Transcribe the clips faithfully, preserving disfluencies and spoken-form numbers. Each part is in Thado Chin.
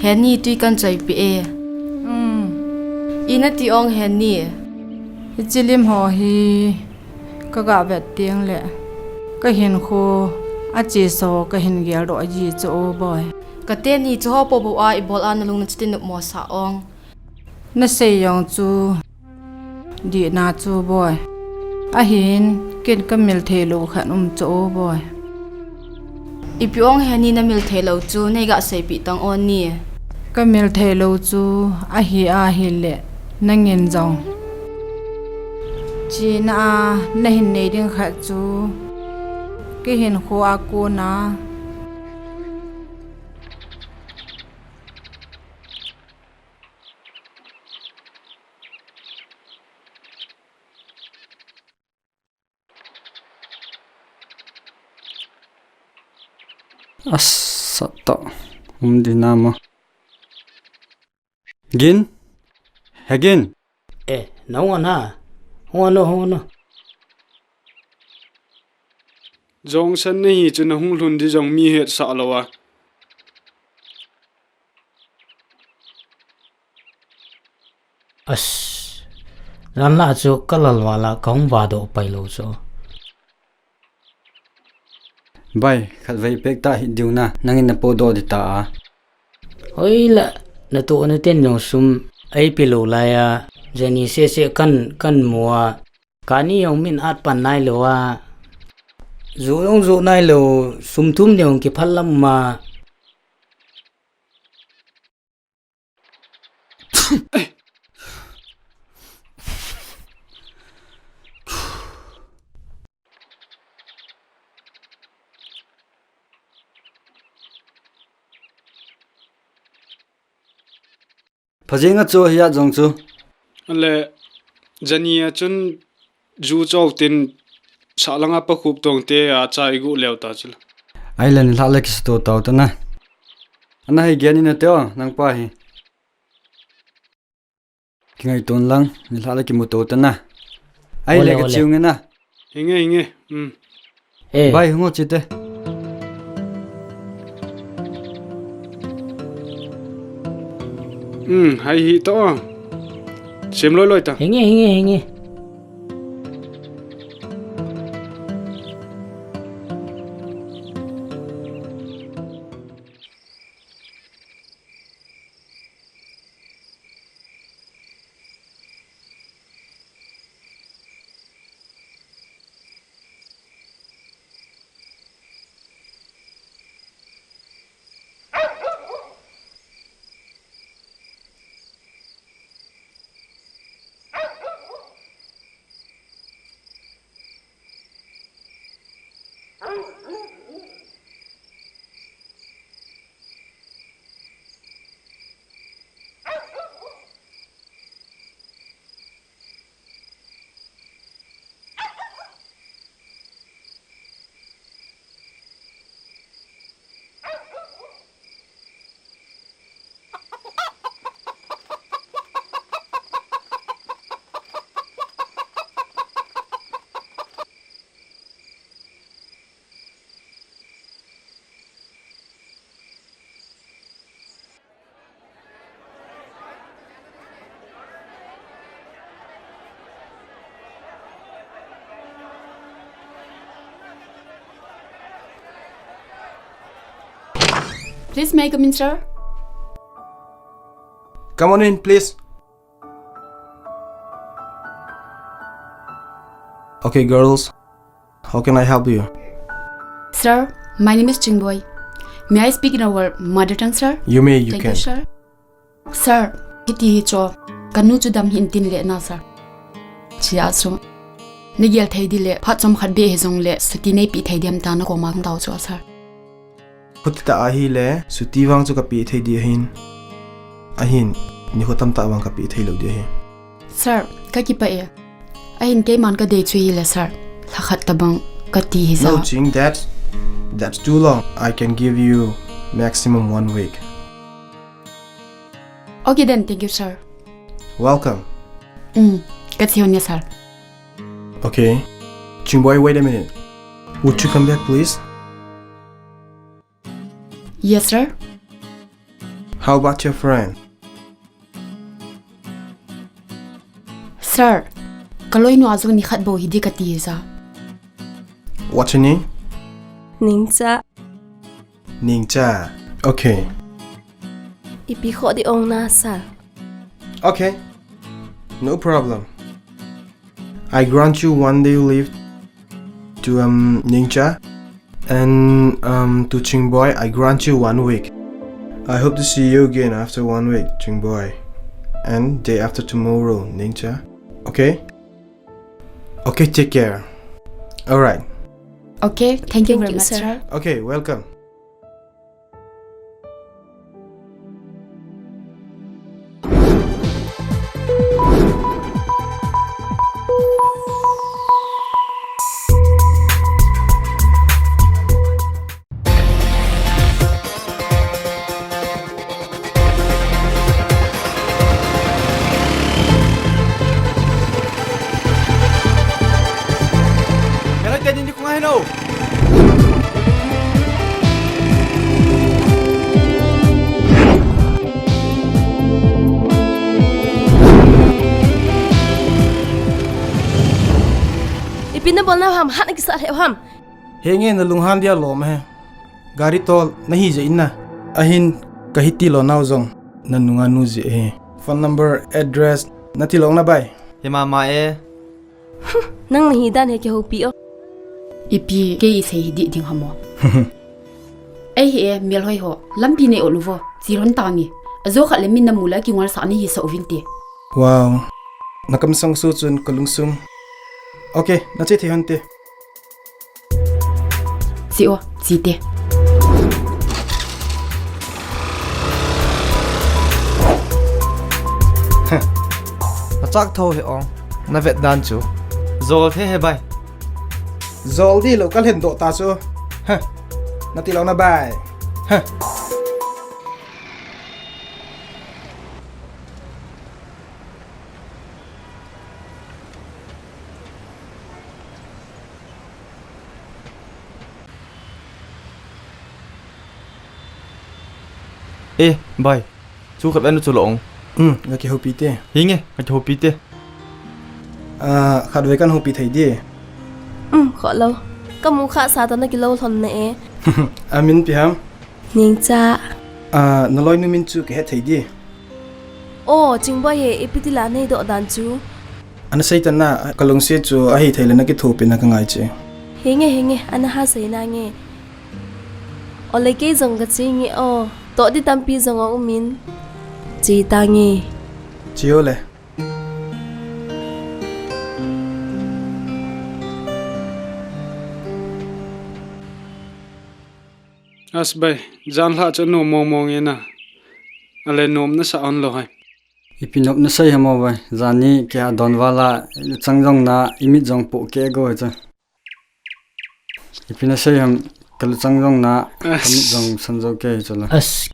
Heni, tui kan choipeh e. Hmm. Ina ti ong Heni. Hiche lim ho hi ka ga vet teng le ka hinkho a cheso ka hin geldoh ji chu o boi. Ka teni chu ho po bou a i bol a na lung na chuti nop mo sa ong. Na sei jong chu dihna chu boi. Ahin, ken ka mil thei lou khat um chu o boi. Ipi ong Heni na mil thei lou chu, nei ga seipeh tang o ni. Ka mil thei lou chu ahi ahile, nangin jong chena a na hin nei ding khat chu ka hinkho a kona. Asa ta um di na ma. Gin? He Gin? Eh, nahung ana? Hung ano, hung ano. Jongsan nahi chu nahung lhun di jong mi hetsah lou a. As, jan la chu ka lal vala ka hung vahdoh pai lou chu. Bai, khatvei pek ta hi diu na, nangin na podoh di ta a. Hoila, na toh na ten jong sum ei pe lou lai a, jani sese kan, kan mu a, kani jong min at pan nai lou a, ju jong ju nai lou, sum thum jong kiphal lam ma. Phajing a chu hia jong chu. Ale, jani a chun ju chou tin sahlang a pakhup tong te a cha i gu leu ta chu. Ai le nilhah le kisato tau ta na. Ana hei gen in a teo, nang pa hi. Kingai ton lang, nilhah le kimuto ta na. Ai le kichiu nge na. Hinge, hinge. Hmm. Eh. Bai, hung o chite. Hmm, hai hi to. Sem loi loi ta. Hinge, hinge, hinge. Please, may I come in, sir? Come on in, please. Okay, girls. How can I help you? Sir, my name is Chingboi. May I speak in our mother tongue, sir? You may, you can. Thank you, sir. Sir, hiti hi cho, kanu chu dam hin tin le na, sir. Chia chu. Na gel thei di le, phat chom khat be hi jong le, suti nei pe thei diam ta na koma tao chu, sir. Khuti ta ahi le, suti vang chu ka pe thei di ahin. Ahin, nikho tamtah vang ka pe thei lou di ahi. Sir, ka kipah e. Ahin keiman ka dei chu hi le, sir. Lha khat tabang ka ti hi ja. No, Ching, that's, that's too long. I can give you maximum one week. Okay then, thank you, sir. Welcome. Mm, ka chihonya, sir. Okay. Chingboi, wait a minute. Would you come back, please? Yes, sir. How about your friend? Sir, kaloinu a jong nikhat bou hidi kati ja. What's your name? Ningcha. Ningcha. Okay. Ipi khoh ding ong na, sir? Okay. No problem. I grant you one day leave to, um, Ningcha. And, um, to Chingboi, I grant you one week. I hope to see you again after one week, Chingboi. And day after tomorrow, Ningcha. Okay? Okay, take care. Alright. Okay, thank you very much, sir. Okay, welcome. Hello, Teddy, ni kung ahin o. Ipi na bolna ham, hat na kisah lheh ham. Henge, na lunghan dia lom he. Gari tol na hi je inna. Ahin ka hiti lo nau jong na nunga nu je he. Phone number, address, na ti lo na bai. He mama e. Nang na hi dan he kihoupi o. Ipi kei sei hi di ding ham o. Ei hi e, melhoi ho, lampi nei ol uvo, chilhon tange. Ajo khat le min na mu le kingol sah ni hi sa uvinte. Wow. Na kamsang su chun ka lungsung. Okay, na che thei hon te. Che o, che te. Heh. Na chak tho he ong. Na vet dan chu. Jol the he bai. Jol di lo ka lhen doh ta chu. Heh. Na ti lo na bai. Heh. Eh, bai. Chu khat ven chu lo ong. Um, nga kihoupi te. Hinge, nga kihoupi te. Ah, khat ve kan houpi thei di. Um, kho lo. Ka mu kha sa ta na kilo lhon na e. Amin pi ham? Ningcha. Ah, na loinu min chu ka het thei di. O, Chingboi he, ipi ti la nei doh dan chu. Ana sei tan na, ka lungset chu ahi thei le na kithopi na ka ngai che. Hinge, hinge, ana ha sei na nge. O le kei jong ka che nge o. Toh di tampi jong a um in. Che ta nge. Che o le. As bai, jan lha chu nom mong mong e na. Ale nom na sa on lo hai. Ipi nop na sei ham o bai. Jan ni kia don vala chang jong na imit jong po ke go chu. Ipi na sei ham, ka lu chang jong na, ka mit jong san jo ke chu la. As,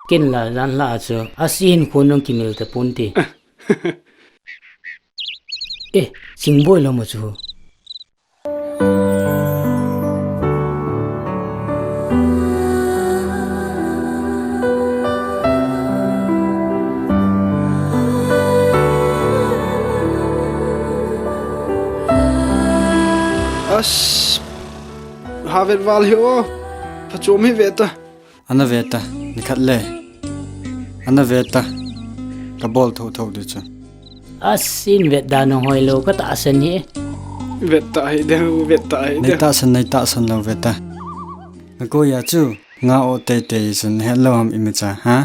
ken la, jan la chu. As, i hin khun jong kimil ta pon ti. Eh, Chingboi lo mo chu. As, ha vet val hi o. Phachom hi ve ta. Ana ve ta, nikhat le. Ana ve ta. Ka bol tho tho di chu. As, in vet dan hoi lo ka tahsan hi. Vet ta hi de, vet ta hi de. Nei tahsan, nei tahsan lo ve ta. Na ko ya chu, nga o tei tei sun het lo ham imacha, ha?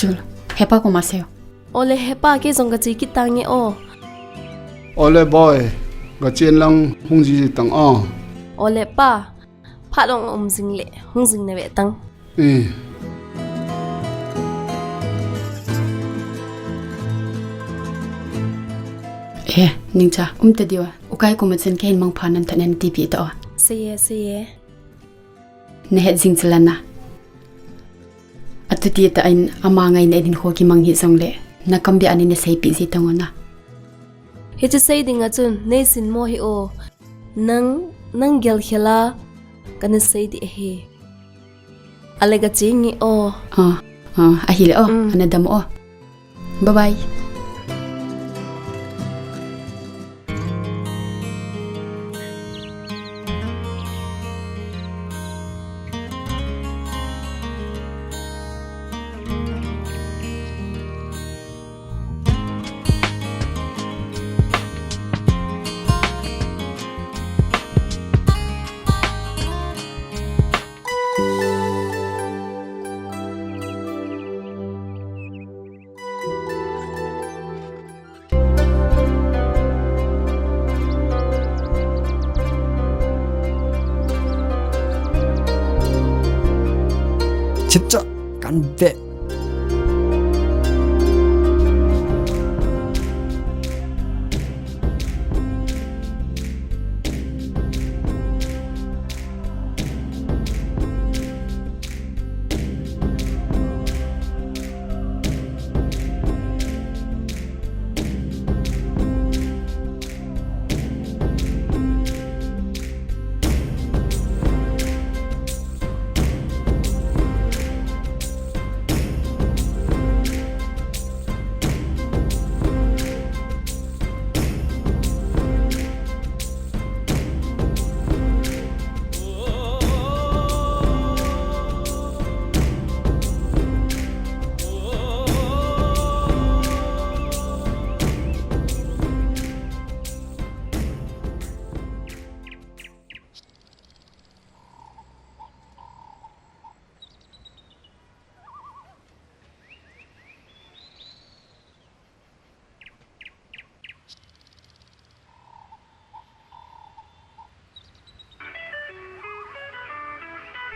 Chul, hepa koma seiyo. Ole hepa, kei jong ka che kit tange o. Ole boy, gachen lang hung jiji tang a. Ole pa, phat ong um jing le, hung jing na ve tang. Eh. Eh, Ningcha, um ta diu a. Ukai kuma chen kahin mangpha nan thanen tipi ta o. Seiye, seiye. Na het jing chilana. Atuti ta in ama ngai na in kho kimang hi jong le. Na kam bia ni na seipi ji tang o na. Hichu sei ding a chun, nei sin mo hi o. Nang, nang gel khela, kana sei di ahi. Ale gache nge o. Ah, ah, ahile o, mm. Ana dam o. Bye bye. Chipcha, kan ve.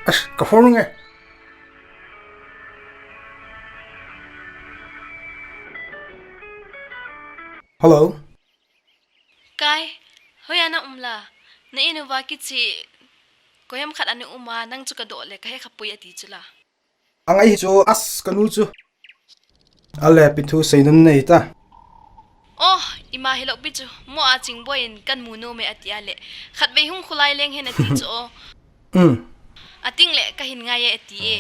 Ash, ka phone nge. Hello. Kai, hoiya na um la? Na in uva kiche, koiham khat ana um a, nang chu ka doh le, ka he kha pui ati chu la. Angai hi chu, as, ka nu chu. Ale, ipi thu seinom nei ta. Oh, ima hilou pi chu, mo a Chingboi in kan mu nom e ati a le. Khatvei hung khulai leng hen ati chu o. Um. Ating le ka hin ngai e ati e.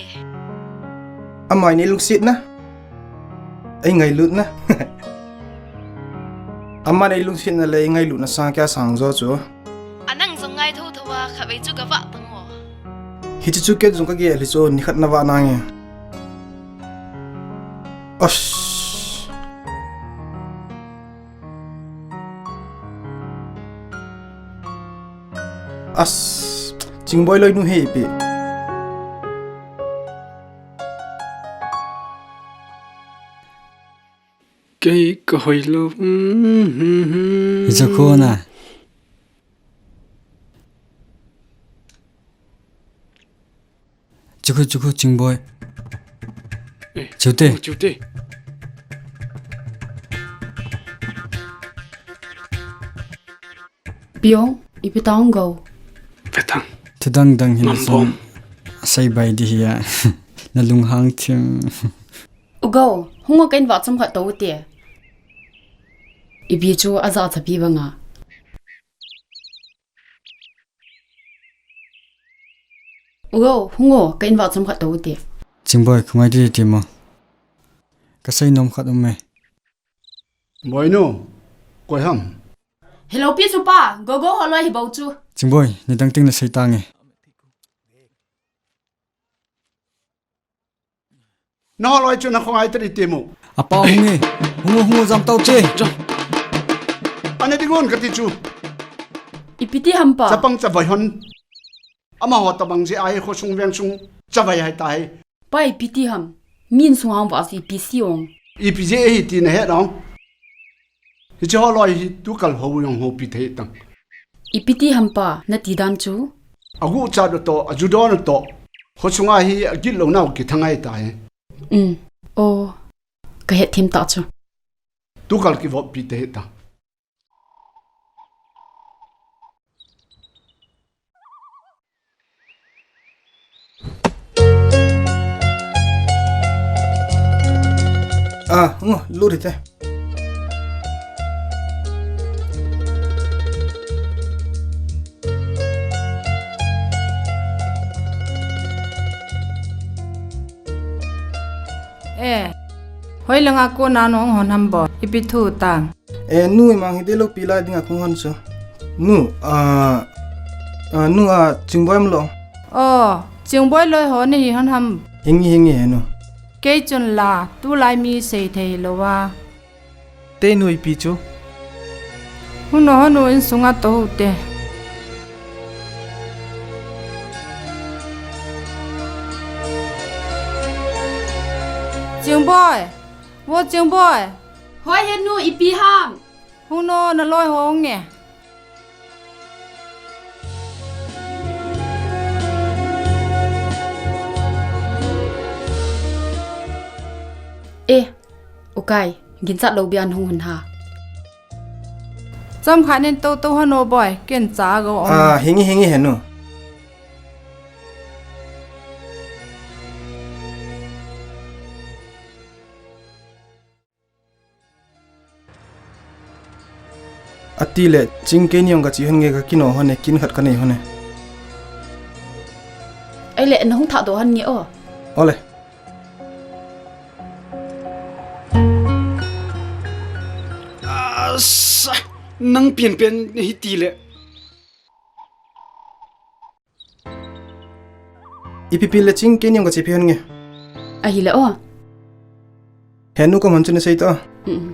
Amani lungset na. Ei ngailut na. Amani lungset na le ei ngailut na sang kya sang jo chu. Anang jong ngai tho tho a khatvei chu ka vah tang o. Hiche chu ken jong ka gel hi chu nikhat na vah nange. Osh. As, Chingboi loi nu hi ipi. Kei ka hoi lou. Hicha khu na. Chukhu, chukhu, Chingboi. Eh, chute. Oh, chute. Piong, ipi tang go. Vetang. Thudang dang hin song. Sei bai di hi a. Na lunghang thim. U go, hung o ka in vah chomkhat tou te. Ipi chu aja chapi banga. U go, hung o, ka in vah chomkhat tou te. Chingboi, ka ngai di ti mo. Ka seinom khat um e. Boinu, koi ham? Hello, pi chu pa, Gogo holoi hi bou chu. Chingboi, nidang ting na sei tange. Na holoi chu na khongai tadi ti mo. Apa hung e, hung o, hung o, jam tau che. Jam. Ana dingon kati chu. Ipi ti ham pa? Chapang chavai hon. Amaho tabang jeh a hi khosung vengsung chavai hai tai. Pa ipi ti ham. Min sung hang va si ipi si ong. Ipi jeh hi ti na he dong. Hiche ho loi hi tukal ho jong houpi thei tang. Ipi ti ham pa, nati dan chu? Aguh chat u toh, ajuh don u toh. Khosunga hi agitlouna u kithang ahi tai. Um. O, kahet thim ta chu. Tukal kivoppi thei tang. Ah, ngo, lut hite. Eh, hoilanga kona nahung hon ham bo, ipi thu tam? Eh, nu, imang hite lou pi lai dinga kahung hon chu. Nu, ah, ah, nu, ah, Chingboi umlou? Oh, Chingboi loi ho nahi hon ham? Hinge, hinge, he nu. Kei chun la, tulai mi sei thei lou a. Te nu, ipi chu? Hung o, hung o, insunga tou hite. Chingboi! Vo Chingboi! Hoi he nu, ipi ham? Hung o, naloi ho hung e. Eh, Ukai, ginchat lou bia nahung hon ha? Chomkhat nin toutou hon o boi, ken cha go om. Ah, hinge, hinge he nu. Atile, Ching, keini jong kache hon nge, kakino hon e, kin khat kanei hon e. Ahile, nahung thah doh hon nge o. Ole. Asa, nang pian pian hiti le. Ipi pi le Ching, keini jong kachepi hon nge. Ahile o. He nu, kom hon chu nasei to. Mm.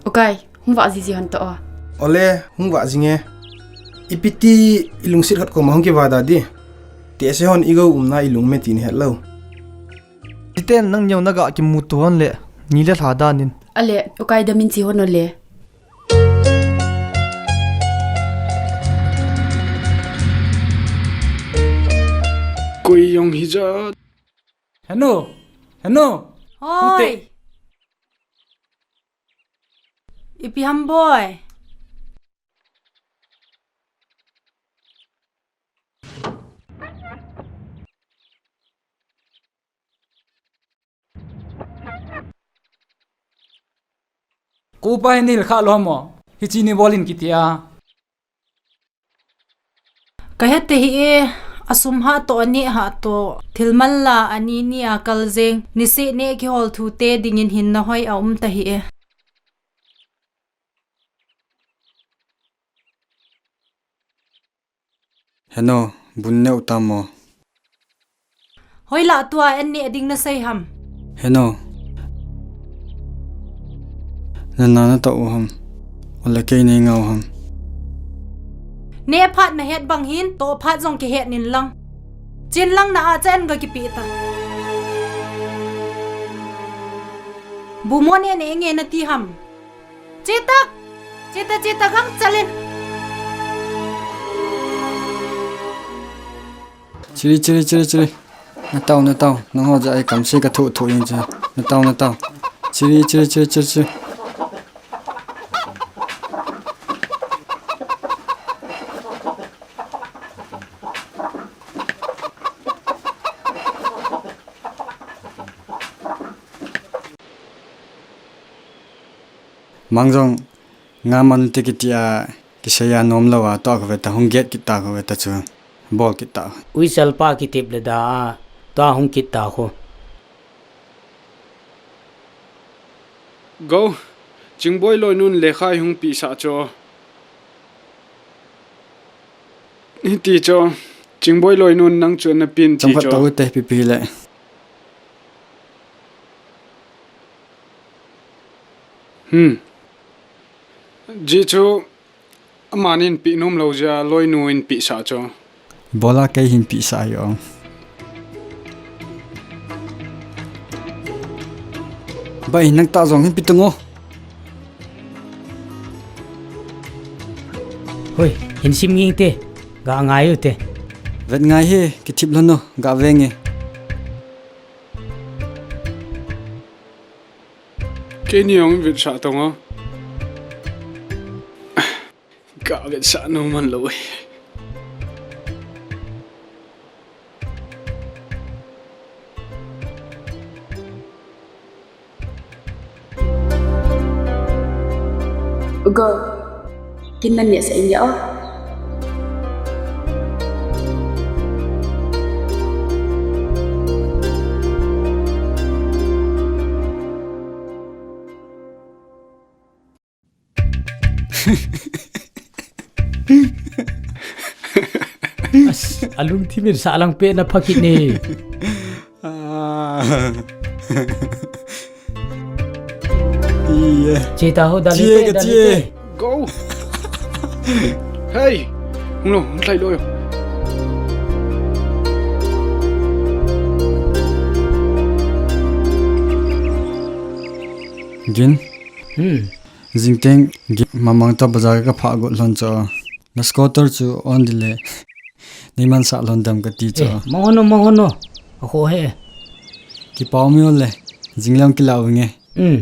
Ukai, hung vah jiji hon to o. Ole, hung vah jinge. Ipi ti ilungset khat koma hung kivah da di. Tehse hon igou umna ilung me ti nahet lou. Titen nang neo naga kimuto hon le, ni le lha danin. Ale, Ukai damin che hon o le. Koi jong hija. He nu, he nu. Hoi. Ipi ham boi. Kopa hi nil kha lou mo. Hiche ni bol in kiti a. Kahet te hi e, asum ha to, ani ha to, thil man la, ani ni a kal jeng, niseh neh kihol thu te dingin hinna hoi a um ta hi e. He nu, bun neh u tam mo. Hoilah tua an neh ding nasei ham? He nu. Nana natoh u ham? Ole kei nei ngah u ham? Neh phat nahet bang hin, toh phat jong kihet nin lang. Chin lang na a cha an ga kipe ta. Bu mo neh neh nge nati ham? Chetak! Chetak, chetak, gangchal in. Chiri, chiri, chiri, chiri. Natao, natao. Nangho jeh a ei kamsei kathoh thoh jeng chu. Natao, natao. Chiri, chiri, chiri, chiri, chiri. Mang jong, nga man te kiti a, kisei a nom lou a, toh khu ve ta, hung get kit ta khu ve ta chu, bol kit ta. Uichal pa kitep le da a, toh hung kit ta khu. Go, Chingboi loinun lekha hung pehsah chu. Hiti chu, Chingboi loinun nang chu na pin ti chu. Chomkhat tou te pipi le. Hmm. Ji chu, amanin peh nom lou jeh a loinu in pehsah chu. Bola kei hin pehsah hi ong. Bai, nang ta jong hin pe tung o. Hoi, hin sim nging te, ga ngai u te. Vet ngai he, kithip lhon o, ga ve nge. Keini jong vetsah tong o. Ka vetsah nom man lou e. Go. Kin nan nia sa india o. As, alungthim in sahlang pet na phakit ne. Ah. Iya. Che ta ho, dali che te, ka dali che te. Go. Hey. Hung lo, hung thlai lo yo. Gin. Hmm. Jingteng, gin, mamang ta bazar ka phah got lhon cho. Na scooter chu on dile. Nei man sah lhon dam kati cho. Eh, manghono, manghono. Akho he. Kipau mi ole. Jinglam kila u nge. Hmm.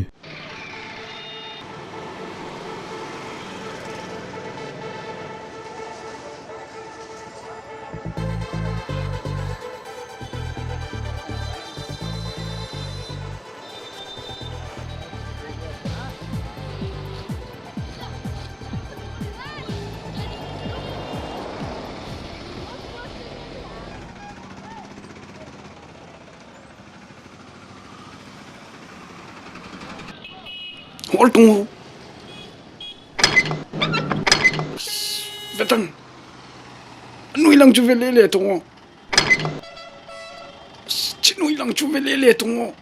Hol tung. Vetang. Nui lang chu ve le le tung. Chi nui lang chu ve le le tung.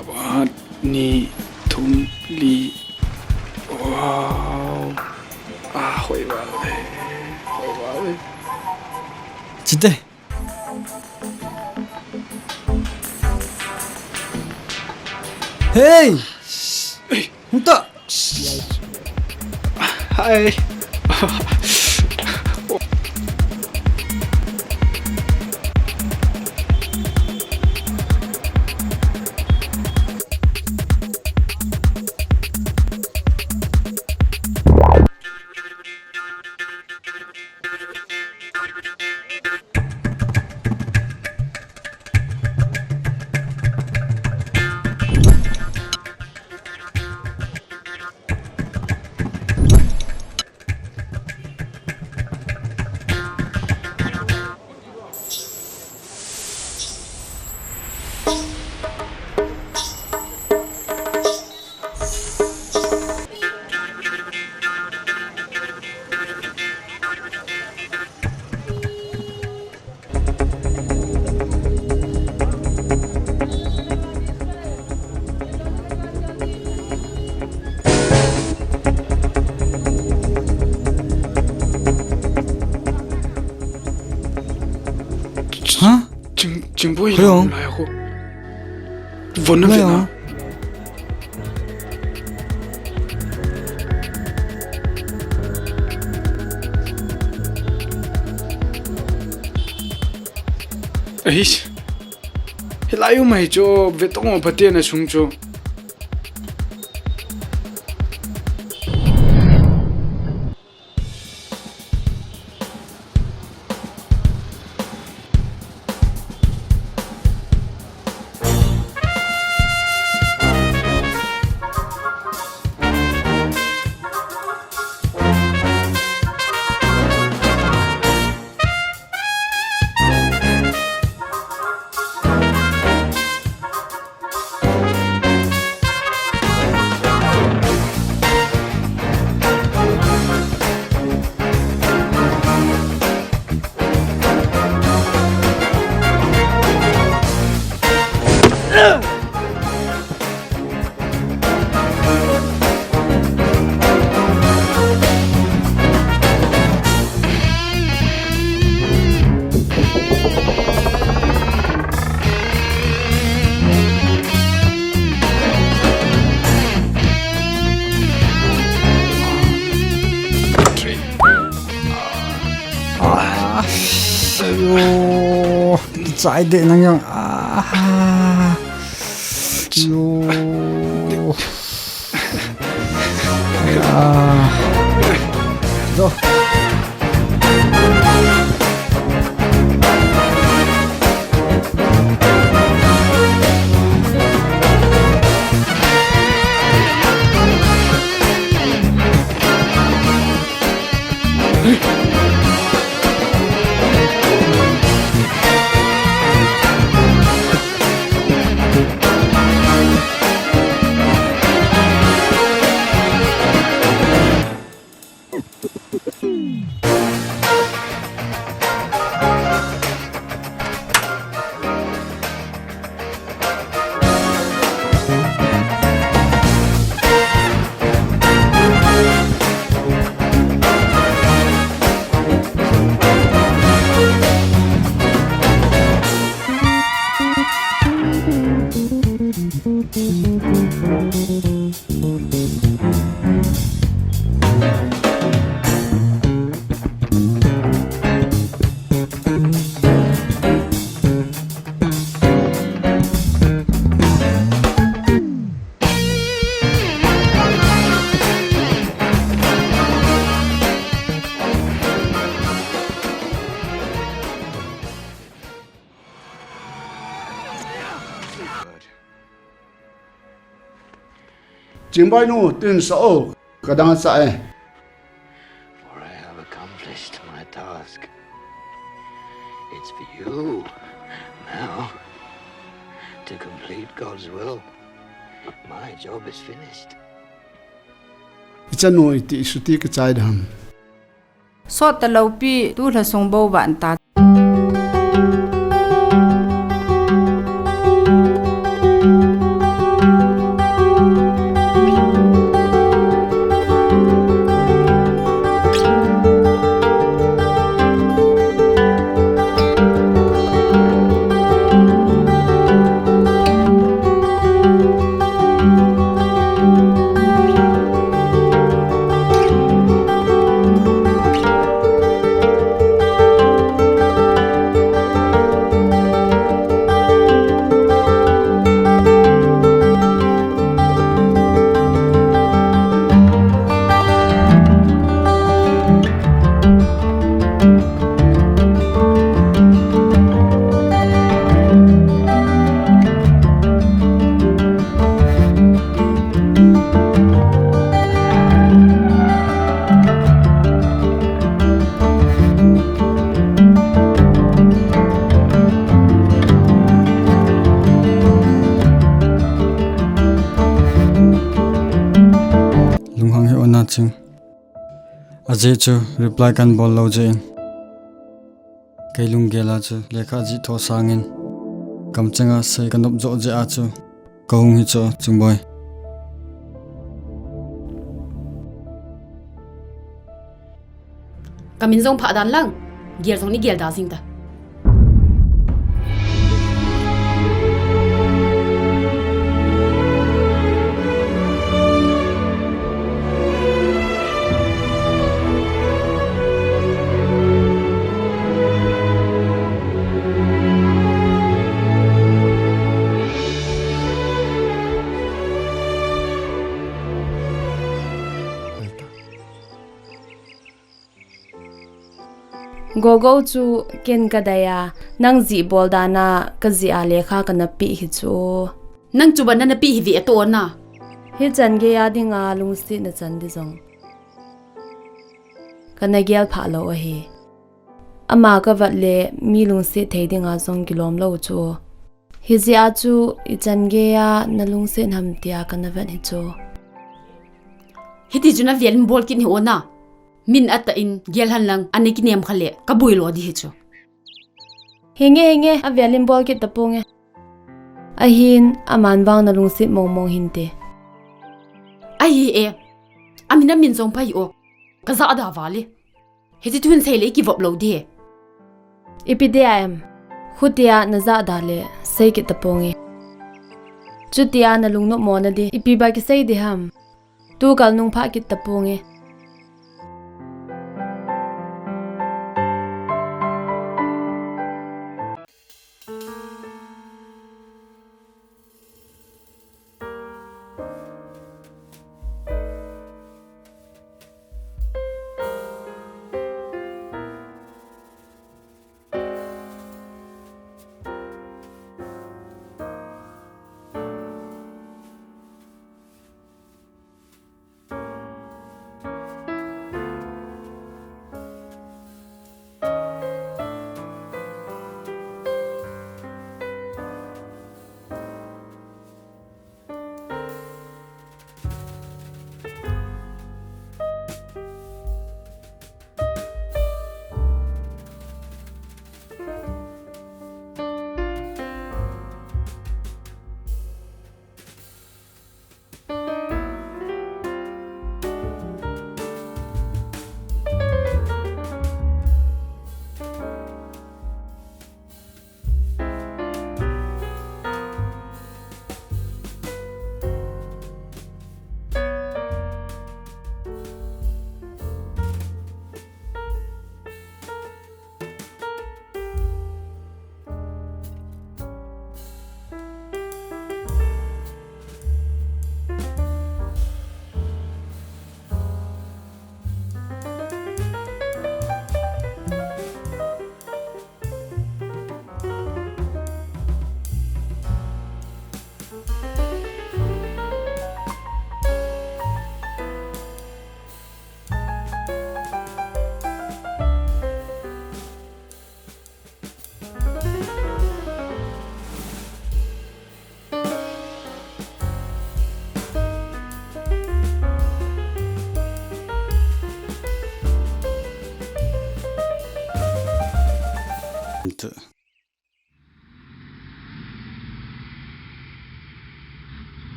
Apat, ni, thum, li. Wow. Ah, hoi val e. Hoi val e. Chite. Hey! Hey! Hung ta! Hai! Ha? Ching, Chingboi. Hoiya? Lai ho. Von na lai ho. Eish. Hilai u mai chu, ve tong o, phaten a sung chu. Ayo, chai de nang yang. Ah. Ayo. Ah. Zo. Chingboi nu, tin sa o, ka dang sa e. For I have accomplished my task. It's for you now to complete God's will. My job is finished. I chanu iti i suti ka chai dam. Sot talou pi tu lhasung bo van ta. Lunghang hih o Naching. Ajeh chu reply kan bol lou jeh in. Kei lunggel a chu lekha jih tho sangin kamcheng a sei ka nop joh jeh a chu ka hung hi chu Chingboi. Ka min jong phah dan lang, gel jong nei gel da jing ta. Gogo chu ken ka dei a, nang jih bol dan a ka jih a lekha ka na peh hi chu. Nang chu ban na na peh hi ve a to na. Hichan gei a dinga lungsetna chan ding jong ka na gel phah lou ahi. Ama ka vet le mi lungset thei dinga jong kilom lou chu. Hijeh a chu ichan gei a na lungset ham tia ka na vet hi chu. Hiti chu na vel in bol kit hi o na. Min a tah in gel hen lang, ana kinem kha le ka boi lo di hi chu. Henge, henge, avel in bol kit ta ponge. Ahin, aman vang na lungset mong mong hinte. Ahi e, amin amin jong pha hi o, ka jah da val e. Hiti thu hin sei le i kivop lou di. Ipi dia em, khutia na jah da le sei kit ta ponge. Chutia na lungnop mo na di, ipi ba kisei di ham. Tukal nung phah kit ta ponge.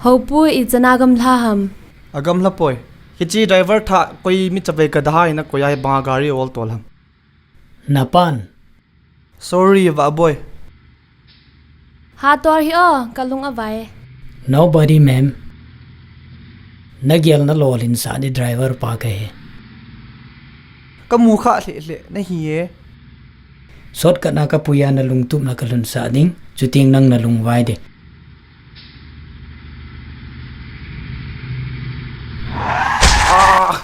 Hopu, ichana gamla ham? Agamla poi. Hiche driver thah koi mi chavei kadahai na koi ai banga gari ol tol ham? Napan. Sorry, Vahboi. Hator hi o, kalung avai. Nobody, ma'am. Nagel nalolhinsah di driver pa kahi. Kamu kha lheh lheh nahi e. Shortcut na kapuiya nalungtup na kalhunsah ding, chuting nang nalungvai di. Ah!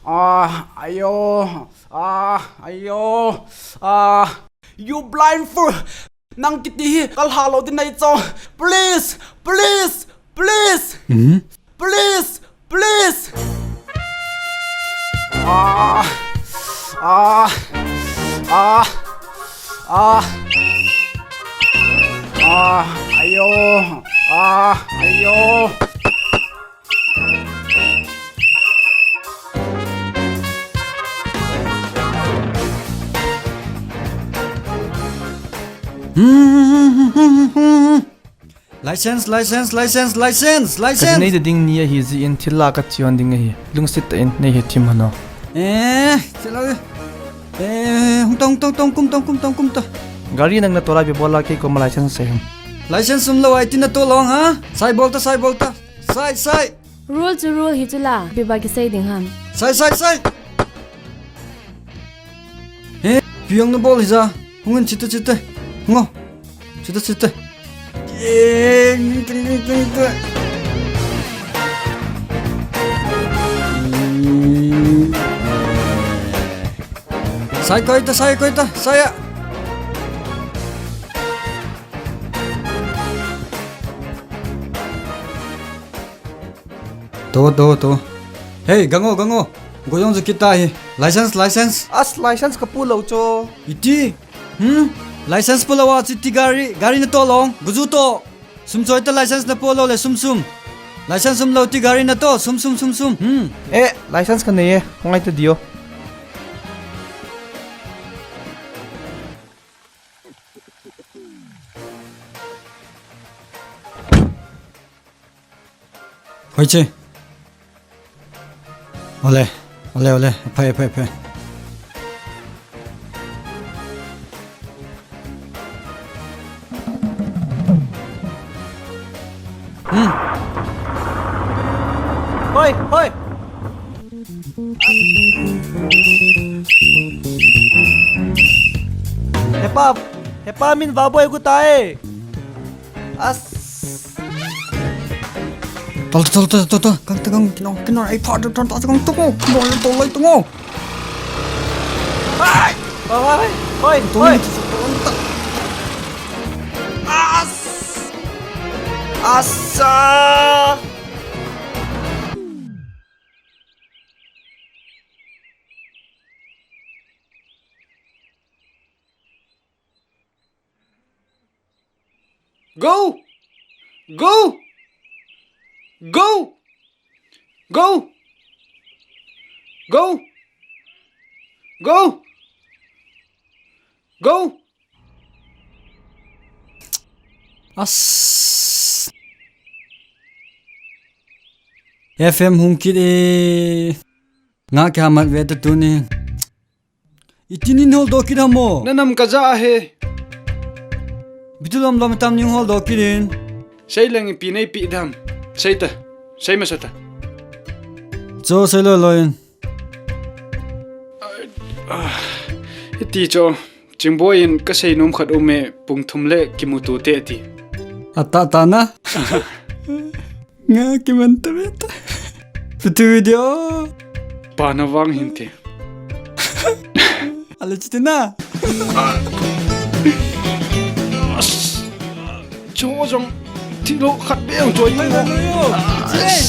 Ah, ayo. Ah, ayo. Ah, you blind fool. Nang kiti hi kalha lou ding nahi chu. Please, please, please. Please, please. Ah, ah, ah, ah. Ah, ayo. Ah, ayo. License, license, license, license, license. Kadinei ding ni ahi jeh in thil la kache ding ahi. Lungset tah in nei hethem hon o. Eh, chalo. Eh, hung ta, hung ta, hung ta, kum ta, kum ta, kum ta. Gari nang natol a ipi bol a kei koma license sei ham? License umlou a iti natol lou ham? Sai bol ta, sai bol ta. Sai, sai. Rule chu rule hi chu la, ipi ba kisei ding ham? Sai, sai, sai. He, ipi jong nabol hija. Hung in, chete, chete. Hung o. Chete, chete. Sai koi ta, sai koi ta, sai a. To, to, to. Hey, gang o, gang o. Go jong ju kit ta hi. License, license. As, license kapu lou chu. Iti? Hmm? License pu lou a chu iti gari, gari natol lou. Go ju to. Sum choi ta, license napu lou le sum sum. License umlou ti gari nato, sum sum sum sum. Hmm. Eh, license kanei e. Ngai ta di o. Hoi che. Ole, ole, ole. Aphai, aphai, aphai. Hmm. Hoi, hoi. Hepa, hepa, min Vahboi gu tai. As. Tol, tol, tol, tol, tol. Kang ta, kang, kinong, kinong, ai, pha, tol, tol, tol, kang, tol, tol, tol, tol. Ai! Hoi, hoi, hoi, hoi, hoi. As! Asa! Go! Go! Go! Go! Go! Go! As. F M hung kit e. Nga kihamat ve ta tuni. Iti nin hol doh kit ham o? Nanam kaja ahi. Bitu lom lom tam nin hol doh kit in. Sei leng ipi neipi dam. Sei ta. Sei masa ta. Cho sei loi loi in. Ah, iti cho. Chingboi in kasei nom khat um e, pung thum le kimuto te ti. Ata ta na. Nga kiman ta ve ta. Putu video. Pa na vang hin te. Ale chite na. As. Cho jong thilo khat be ang choi. Mai na lo yo. As.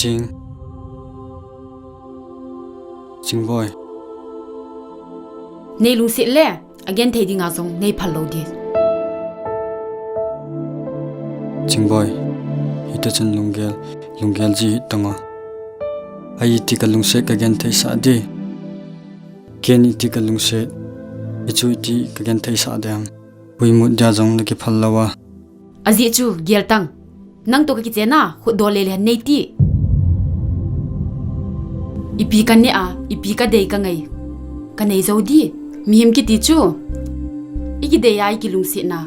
Ching. Chingboi. Nei lungset le, agenthei dinga jong nei phal lou ding. Chingboi, hiti chun lunggel, lunggel ji hih tan o. Ahi ti kalungset kagenthei sah ding. Ken iti kalungset, hichu iti kagenthei sah ding ham. Hui mut dia jong nakiphal lou a. Ajeh chu, gel tan. Nang toh kakichen a, khutdoh le le han nei ti. Ipi kaneh a, ipi kadei kangai. Kanei jou ding. Mihem kiti chu. Ikidei a, ikilungsetna.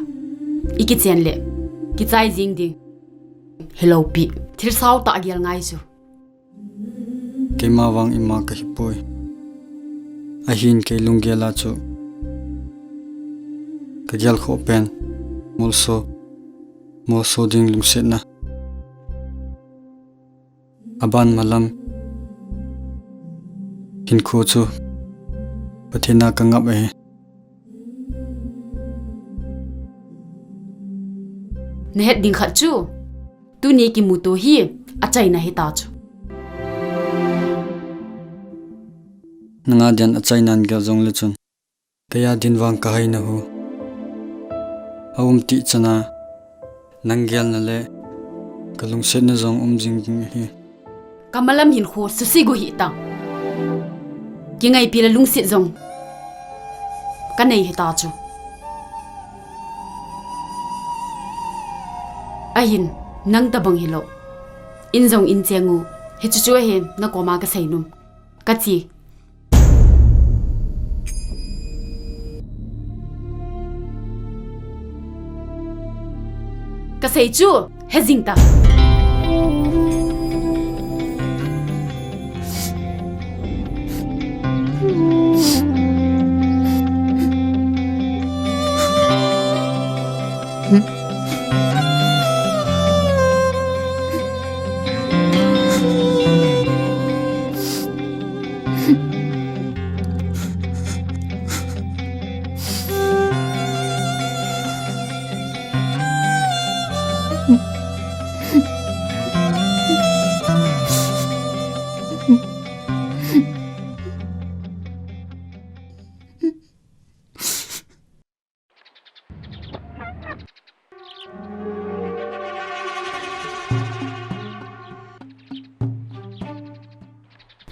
Ikichen le. Kichai jing ding. Hilou pi. Thil sao tah gel ngai chu. Keima vang ima kahipoi. Ahin kei lunggel a chu. Kagel khoh pen. Molso. Molso ding lungsetna. Aban malam. Hinkho chu. Pathen a kangap ahi. Nahet ding khat chu, tuni kimuto hi, achaina hita chu. Nanga dian achaina gel jongle chun. Keiya din vang kahaina hu. Aum ti chana, nang gelna le, kalungsetna jong um jing ding ahi. Kamalam hinkho susi go hih tan. Kingaipi le lungset jong. Kanei hita chu. Ahin, nang tabang hilou. In jong in cheng u. Hichu chu ahin, nakoma kasei nom. Kache. Kasei chu, hejing ta.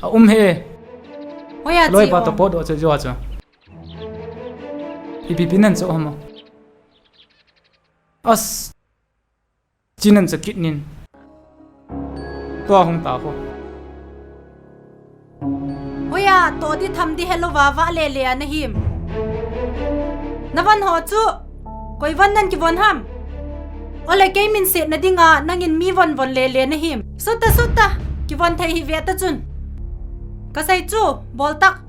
A um he. Hoiya, loi chi pa to o. Pot o che jo a cha. Ipi pi nan cho hama. As. Chinan cha kit nin. Tua hung ta ko. Hoiya, to di tham di helou va va le le a nahim. Navon ho chu. Koi von nan kivon ham. Ole kei minsetna dinga nangin mi von von le le nahim. Sutta, sutta. Kivon thei hi ve ta chun. Kasei chu, bol tak.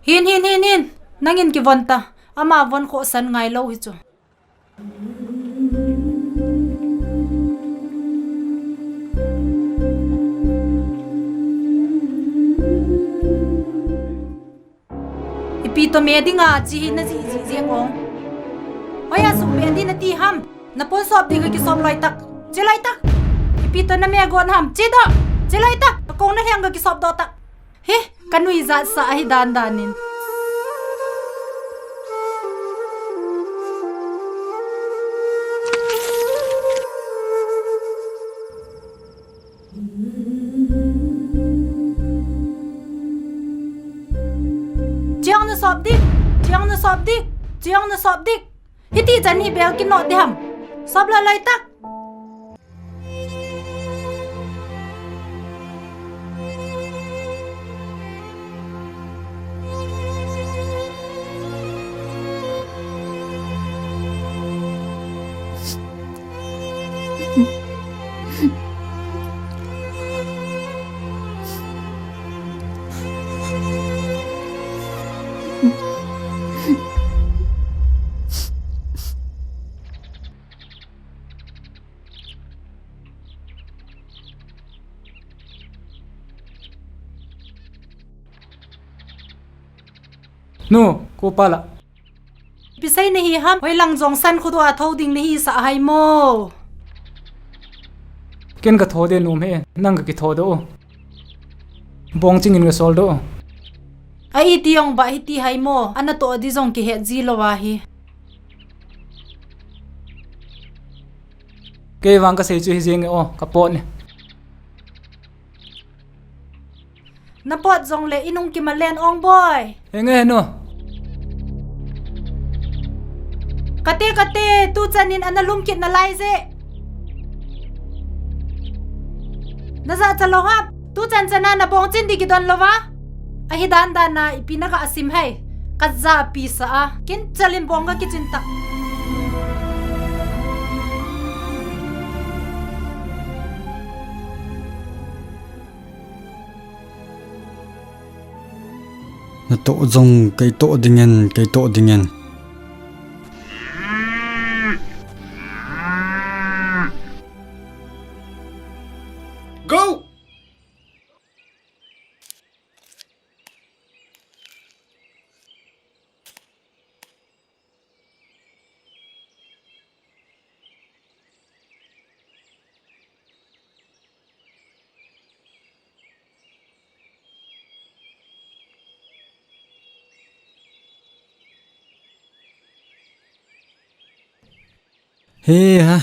Hin, hin, hin, hin. Nangin kivon ta. Ama von khohsah ngai lou hi chu. Ipi to me dinga chi hi na ji ji jeng ong. Hoiya sum be di nati ham. Na pon sop dinga kisop loi tak. Chi loi tak. Ipi to na me gon ham. Chi do. Chi loi tak. Ka kong na lheng ga kisop do tak. Hi, ka nui jat sa ahi dan dan in. Jong na sop dik. Hiti chan hi bel kinoh diham. Sop loi loi tak. Nu, ko pa la. Ipi sei nahi ham, hoilang jong san khutu a tho ding nahi sa hai mo. Ken ka tho de nom he, nang ka kitho do. Bong chingin ka sol do. A iti jong ba hiti hai mo, ana to di jong kihet ji lo a hi. Kei vang ka sei chu hi jeng e o, ka pot ni. Na pot jong le inung kimalen ong boi. Henge nu. Kate, kate, tu chanin ana lum kit na lai je. Na ja cha lo hap. Tu chan chana na bong chin di kidon lo va. Ahi dan dan na ipi na ka asim hai. Ka ja pi sa a. Kin chalin bong ka kichin ta. Na to jong kei to ding en, kei to ding en. Go! He ha.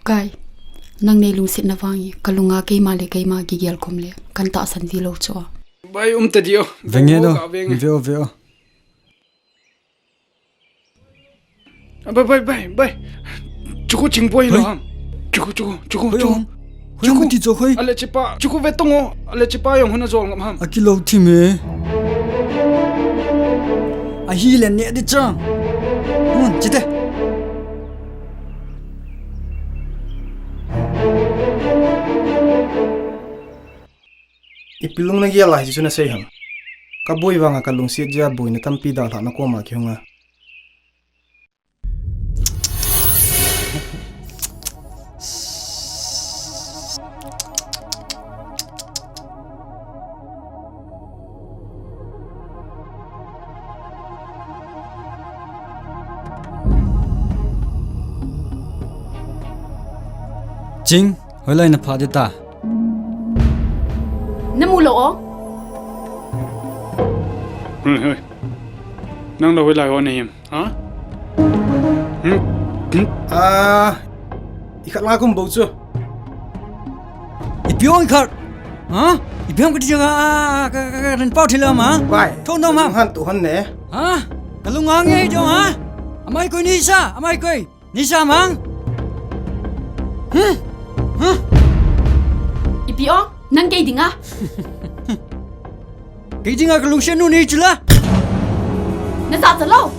Kai, nang nei lungsetna vang hi, ka lunga keima le keima kigel khom le, kan tahsan di lo chu a. Bai um ta di o. Venge do. Ka venge. Ve o, ve o. Bai, bai, bai, bai. Chuku ching poi lo ham. Chuku, chuku, chuku, chuku. Hoi, chuku. Hoi, chuku. Ti cho hoi. Ale chipa, chuku ve tongo. Ale chipa jong huna jol ngam ham. Akilo thim e. Ahi le ne di chang. Mun, chite. Ipi lung na gel a hichu na sei ham. Ka boi vanga ka lungset jeh a boina tampi dalhah na koma kihung a. Ching, hoilai na pha de ta. Na mu lo o? Hoi, hoi. Nang lo hoilai ho na him. Ha? Hmm? Hmm? Ah, i khat la kum bo chu. Ipi ong i khat. Ha? Ipi ong ka ti jong a, a, ka, ka, ka rin pau thila ma. Bai. Thon dom ha. Han tu han ne. Ha? Ka lung ang e jong ha. Amai koi ni sa, amai koi. Ni sa mang. Hmm? Hmm? Ipi ong, nang kei dinga. Kei dinga ka lungset nu ni chula. Na sa sa lo.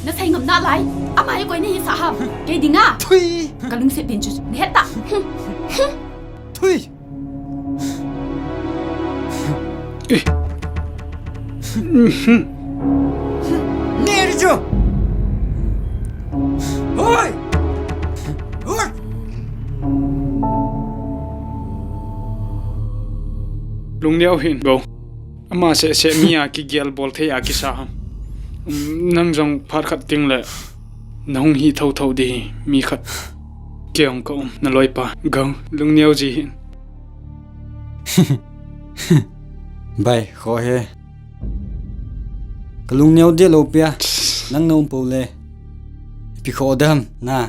Na sei ngam na lai. Amai koi ni sa ham. Kei dinga. Thui. Ka lungset din chu. Ni heta. Thui. Eh. Neri jo. Oi! Oi! Lungneo hin go. Ama seh seh mi a kigel bol thei a kisa ham. Um, nang jong phat khat ting le na hung hi tho tho di hi mi khat. Kei jong ka um, na loipa. Go, lungneo ji hin. Bai, kho he. Ka lungneo de lo pia. Nang na um po le. Ipi kho dam, na.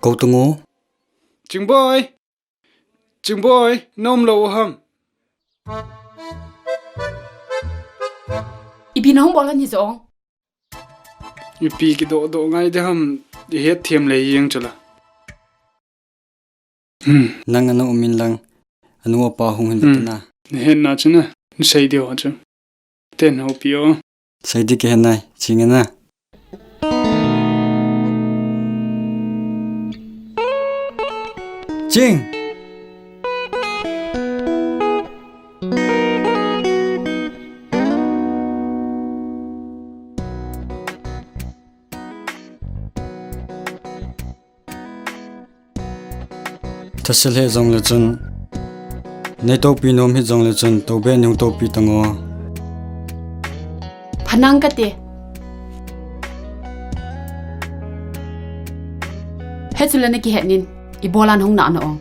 Kou tung o. Chingboi. Chingboi, na um lou u ham? Ipi na hung bol ahi jong. Ipi kidoh doh ngai ding ham, i het them le jeng chu la. Hmm. Nang ana um in lang, anu apa hung hin, hmm, vet na. Na het na chu na, na sei diu chu. Ten ho pi o. Sei di kihe nai, Ching e na. Ching! Thase lheh jongle chun, nei toupi nom hih jongle chun, toubeh in hung toupi tang o. Phanang kate. Hichu le na kihet nin, ibola na hung na na ong.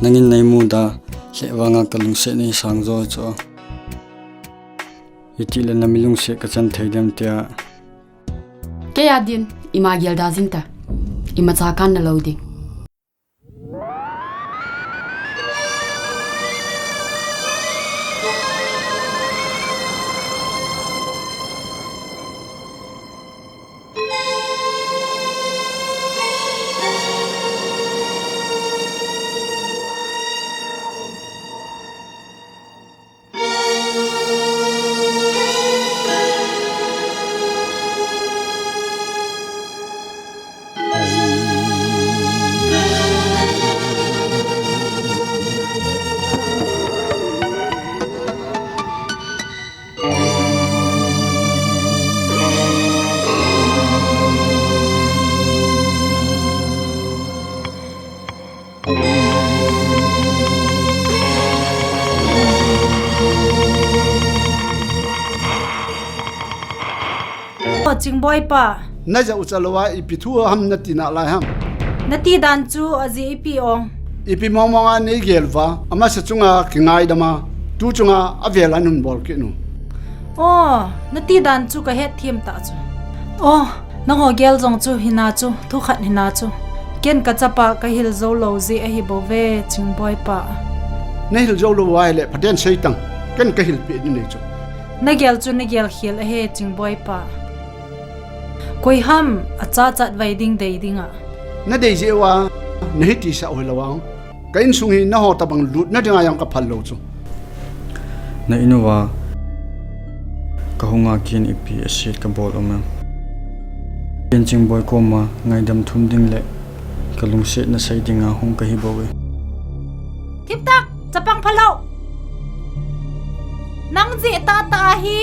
Nangin nei mu da, lheh vanga ka lungset nei sang jo chu. Iti le na mi lungset ka chan thei dem tia. Kei a din, ima gel da jing ta. Imacha kan na lou ding. O, Chingboi pa. Na ja u cha lou a ipi thu ham na ti nalai ham. Na ti dan chu ajeh ipi ong. Ipi mong mong a nei gel uva, amasa chunga kingaidam a, tu chunga avel a nun bol kit nu. O, na ti dan chu ka het them ta chu. O, nangho gel jong chu hina chu, thu khat hina chu. Ken ka chapa ka hil jou lou jeh ahi bou ve, Chingboi pa. Na hil jou lou uva ahile, phaten sei tang. Ken ka hil peh ding nei chu. Na gel chu na gel khel ahi, Chingboi pa. Koi ham acha chatvai ding dei ding a. Na dei jeh uva, na hiti sah u hilou a. Ka insung hi nangho tabang lutna dinga jong ka phal lou chu. Na in uva ka hung a ken ipi aset ka bol um em. Ken Chingboi koma ngaidam thum ding le ka lungsetna sei dinga hung ka hi bou e. Thip tah, chapang phalou. Nang jeh tah tah a hi,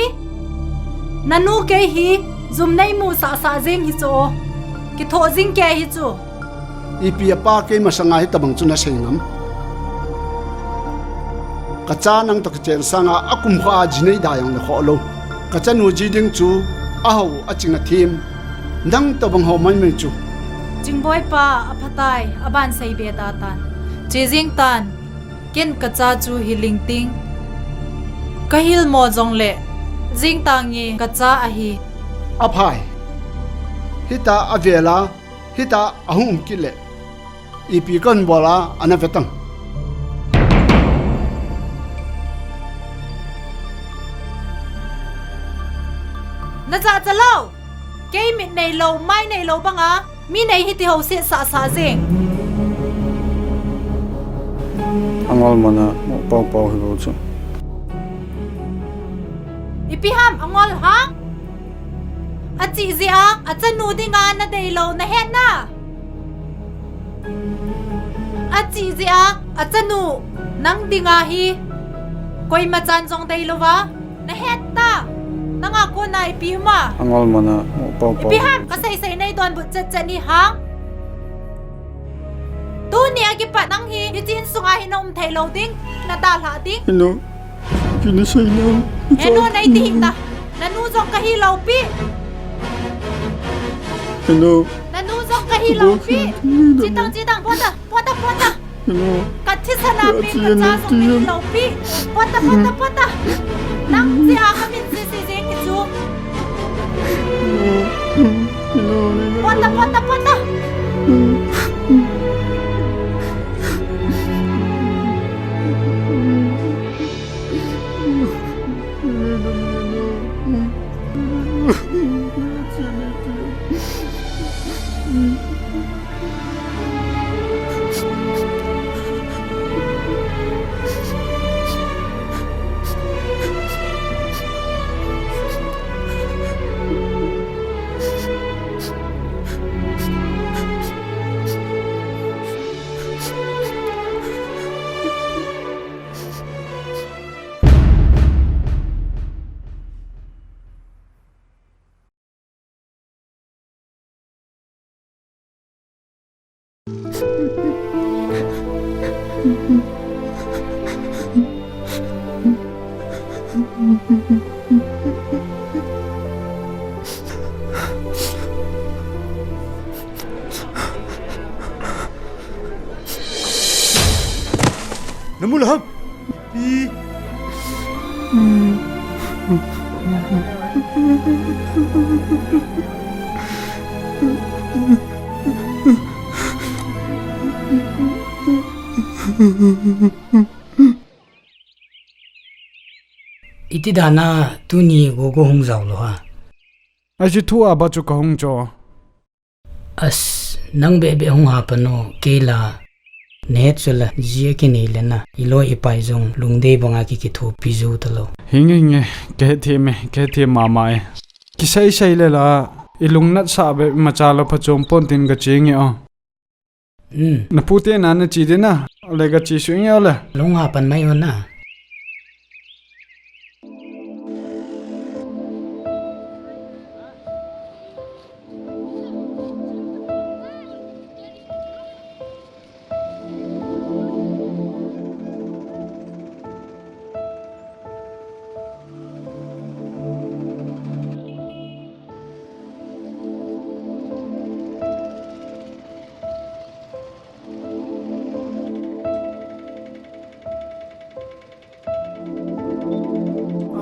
na nu kei hi, jum nei mu sah sah jeng hi chu. Kithoh jing kei hi chu. Ipi a pa kei masanga hitabang chu na sei ngam. Ka cha nang toh kichen sanga akum kha a ji nei da jong le khoh lou. Ka chanu ji ding chu aho a ching a thim. Nang tobang ho mai mai chu. Chingboi pa, aphatai, aban sei be da tan. Che jing tan. Ken ka cha chu hi ling ting. Ka hil mo jong le, jing tange ka cha ahi. Aphai. Hita avel a, hita ahung um kit le. Ipi kon bol a, ana ve tang. Na jahcha lou. Kei mit nei lou, mai nei lou banga, mi nei hiti ho seh sah sah jeng. Angol mana, mo pau pau hi bou chu. Ipi ham, angol ham? Achi jeh a, achanu dinga na dei lou, na het na? Achi jeh a, achanu, nang dinga hi, koima chan jong dei lou va. Na het ta, nanga kona ipi um a. Angol mana, mo pau pau. Ipi ham, ka sei sei nei donbut chet chet ni ham. Tuni a kipat nang hi, hiche insunga hi na um thei lou ding, na dalha ding. Henu, ipi na sei na. Henu, nei ti hih ta. Na nu jong ka hi lou pi. Henu. Na nu jong ka hi lou pi. Chitang, chitang, pota, pota, pota. Ka thisan a pi, ka cha jong nei lou pi. Pota, pota, pota. Nang jeh a ka min sisi jeng hi chu. Pota, pota, pota. Namu le ham? I. Iti dan a tuni gogo hung jao lou ham? Aji thu a ba chu kahung cho. As, nang bebe hung hapan o, kei la. Nahet chu la, ji akinei le na, iloi ipai jong, lungdei banga ki kithopi jou talou. Hinge, hinge, kahethem e, kahethem mama e. Kisei sei le la, ilungnat sah be, imacha lou phachom pon tin kache nge o. Hmm. Napu te na nache ding na, le kache suh nge o le. Lung hapan mai o na.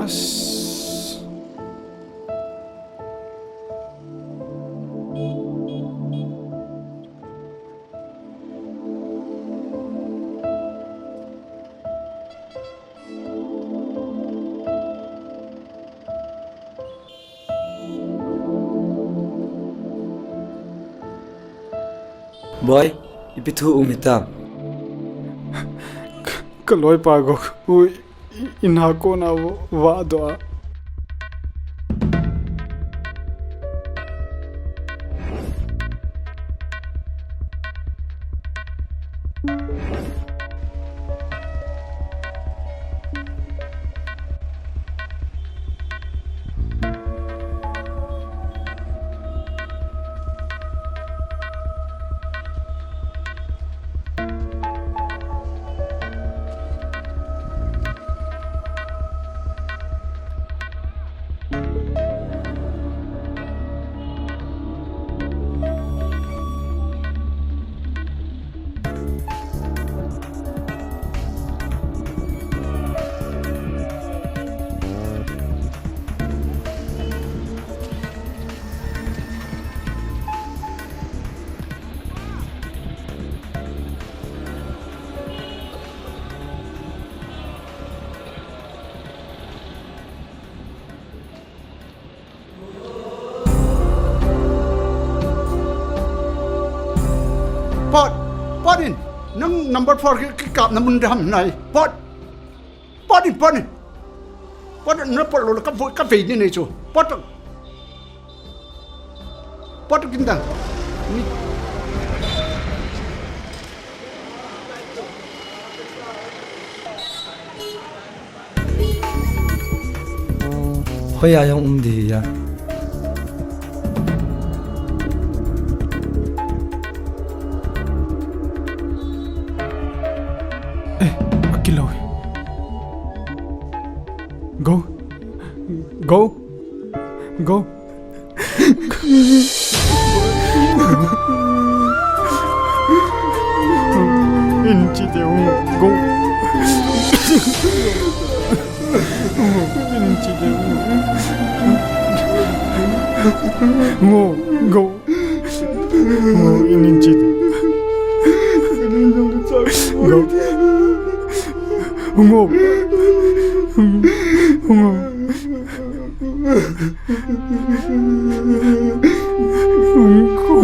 As. Boi, ipi thu um hitam? Ka, kaloipa Gou, u, i, ina kona va, vahdoh a. Pot, pot in. Nang number four ki, kikapna mun ding ham nai. Pot. Pot in, pot in. Pot in, na pot lou le ka voi, ka vei ni nei chu. Pot. Pot kin dang. Ni. Hoiya jong um ding ahi. Eh, akilou. Gou. Gou. Gou. Inchi de un go. Inchi de un. Ngo, go. Ngo, inin chit. Go. Ngo. Ngo.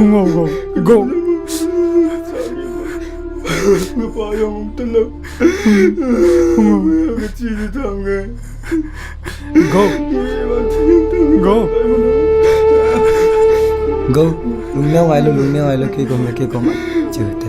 Ngo, go. Go. Ngo. Go. Go. Go. Lungneo ngai lo, lungneo ngai lo, kei kom, kei kom. Chiu te.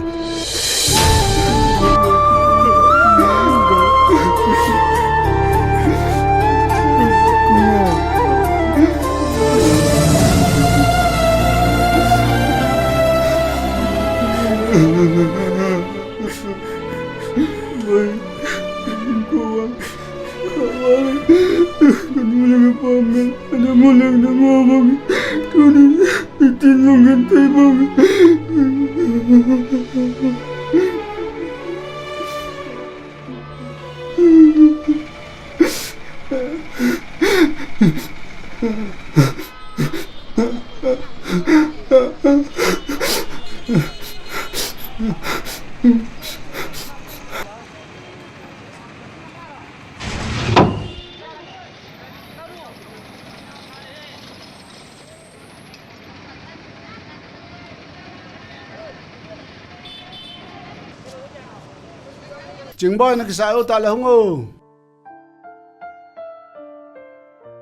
Chingboi, na kisa u ta le hung o.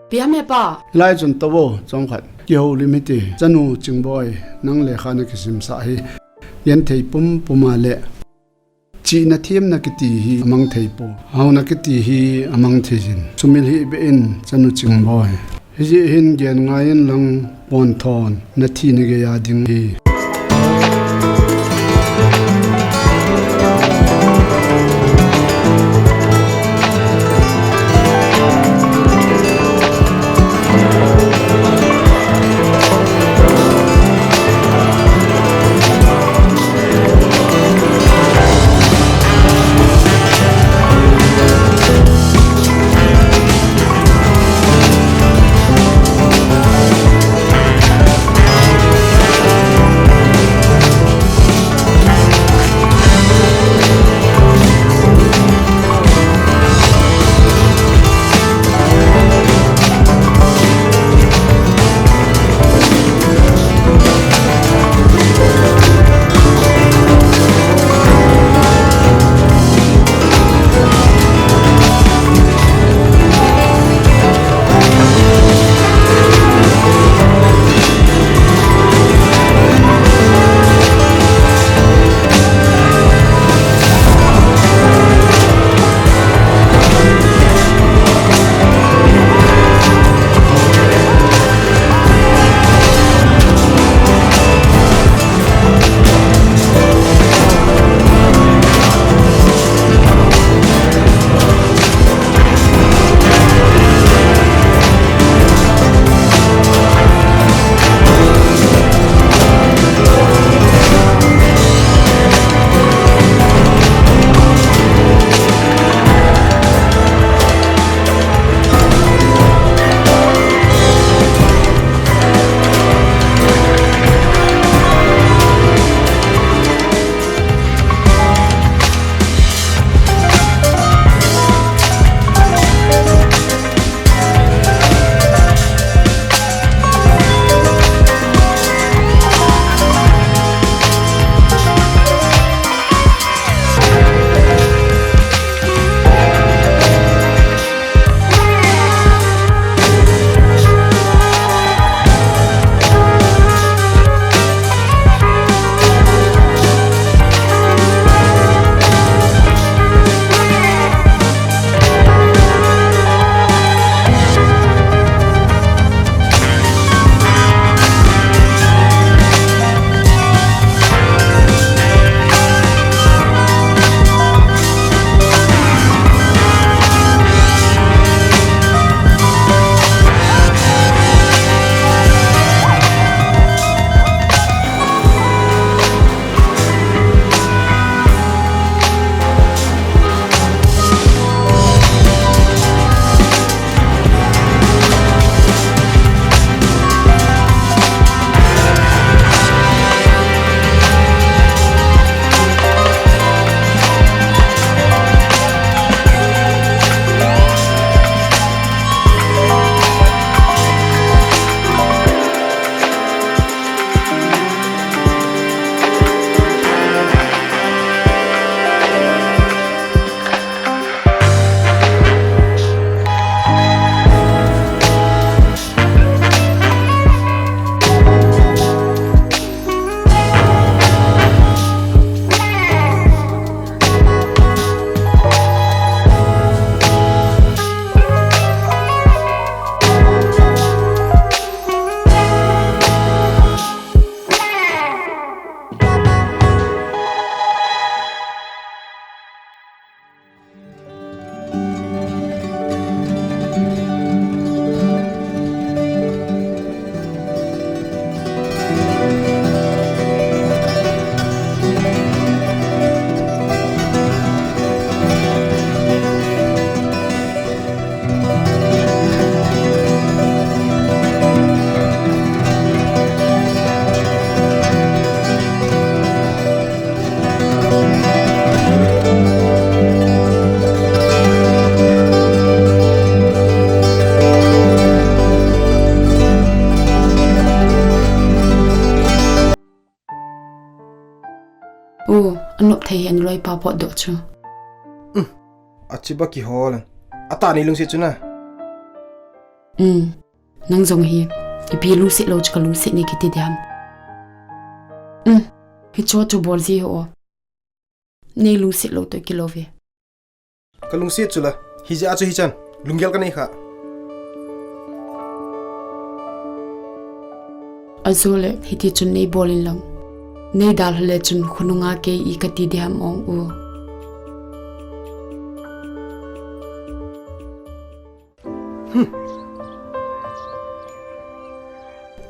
Piam e pa. Lai chun to vo, chomkhat. Kihoulim hite, chanu Chingboi, nang lekha na kisimsah hi. Genthei pumpum a le. Chihna themna kiti hi amang thei poi. Haona kiti hi amang thei jin. Sumil hih beh in chanu Chingboi. Hijeh hin gen ngai in lang ponthon na thi na gei a ding hi. U, anop thei hi analoipa potdoh chu. Achiba kihol. Atah nei lungset chu na. Um, nang jong hi, ipi lungset lou chu kalungset nei kiti diham. Um, hicho chu bol ji ho. Nei lungset lou toh kilou ve. Kalungset chu la, hijeh a chu hichan, lunggel kanei kha. Ajole, hiti chun nei bol in lang. Nei dalha le chun khonunga kei i kati diham ong u.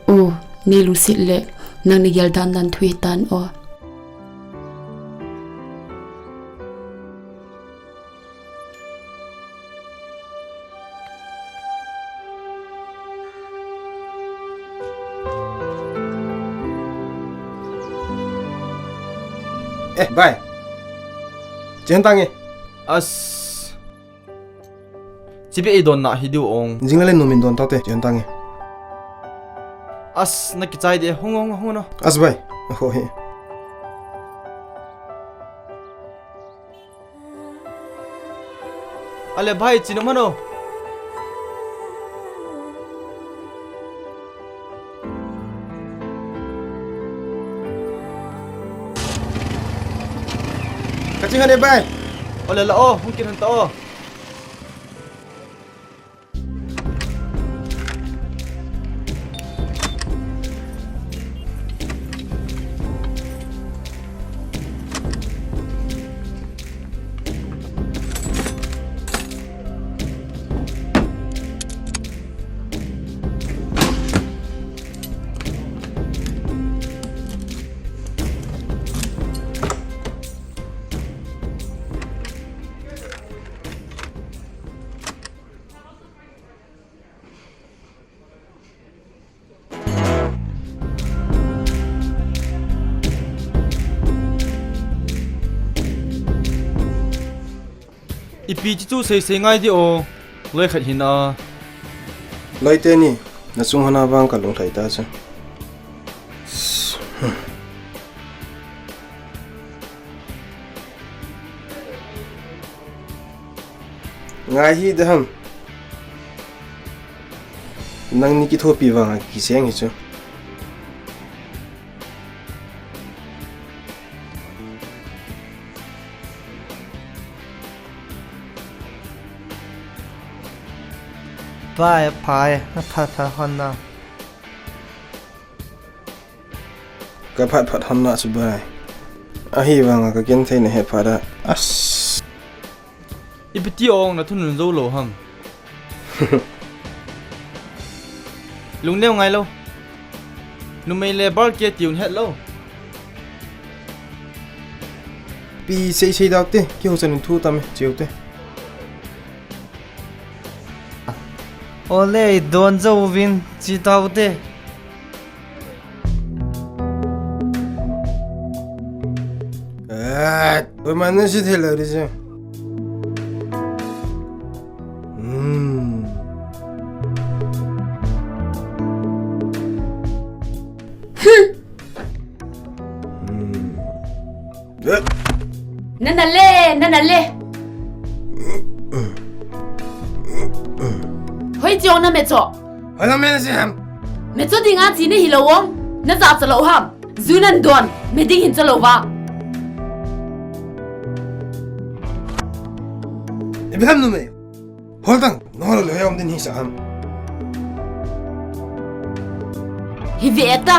U, nei lungset le, nang nei gel dan dan thu hitan o. Eh, bai. Chen tange. As. Chibi ei don na hi diu ong. Jing le le numin don tate, chen tange. As, na kichai de, hung, hung, hung no. As bai. Ho he. Ale bai, chin um hano. Ka ching hane bai. Ole la o, hung kin han ta o. Ipi chi chu sei sei ngai di o. Loi khat hin a. Loi te ni, na chung hana vang ka lung thai ta chu. Ngai hi de ham. Nangni kithopi vang a kiseng hi chu. Pai, pai, na phat phat hon na. Ka phat phat hon na chu bai. Ahi vang a ka ken thei na he phat a. As. Ipi ti ong na thunun jou lou ham. Lungneo ngai lou. Numei le bar ke tiun het lou. Pi sei sei dau te, kihou chan in thu tam e, cheu te. Ole, don jou vin, chi tau te. Eh, koiman na si thei lou di chu. Hmm. Hmm. Eh. Nana le, nana le. Hoi chiong na me cho. Hoi na me na si ham. Me cho ding a chi ni hi lou ong. Na za cha lou ham. Zu nan don, me ding hin cha lou va. Ipi ham numei. Hol tang, nahol lou le hoi om din hi sa ham. Hi ve ta.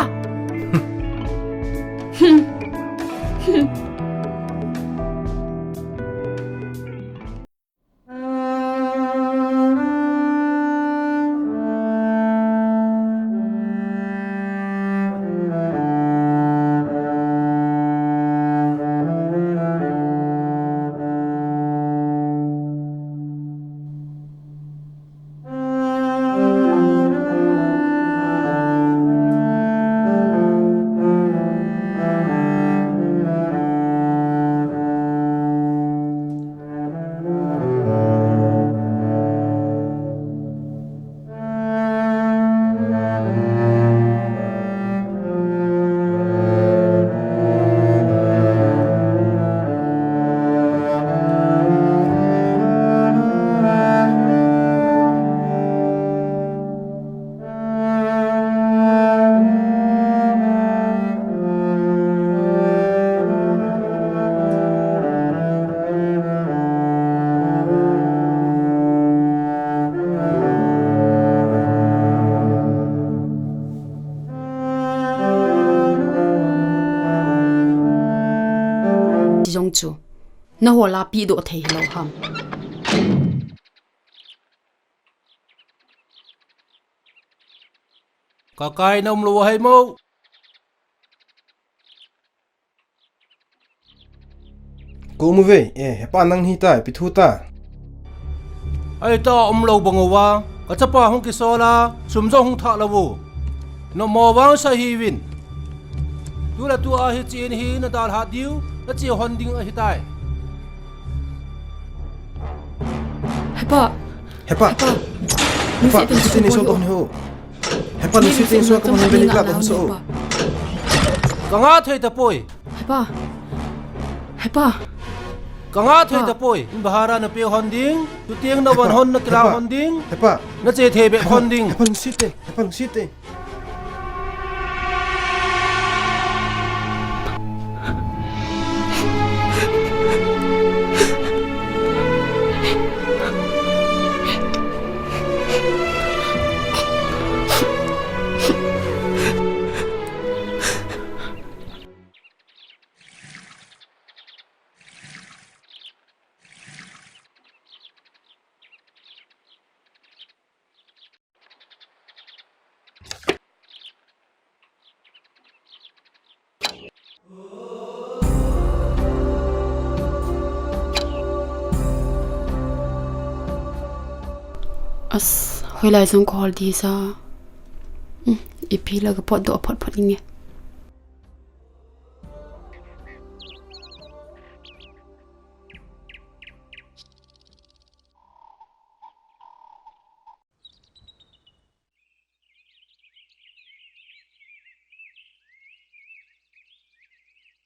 Chijong chu. Nahola pehdoh thei hilou ham. Kakai naum lou ahi mo. Kou mu ve, eh, hepa nang hi ta, ipi thu ta. Ahi ta um lou bang uva, kachapa hung kisol a, sum jong hung thah lou u. Nopmo vang sa hiuvin. Tule tua hiche in hi nadalha diu, nache hon ding ahitai. Hepa. Hepa. Hepa. Hepa, lungset tah in sum bol o. Hepa, lungset tah in sum bol o. Hepa, lungset tah in sum bol o. Kanga thei tapoi. Hepa. Hepa. Kanga thei tapoi. Hepa. Bahara napeh hon ding. Chuteng navan hon nakilang hon ding. Hepa. Nache thei beh hon ding. Hepa, lungset tah in. Hepa, lungset tah in. As, hoilai jong kahol ding sa. Hmm, ipi la kapotdoh phot phot inge.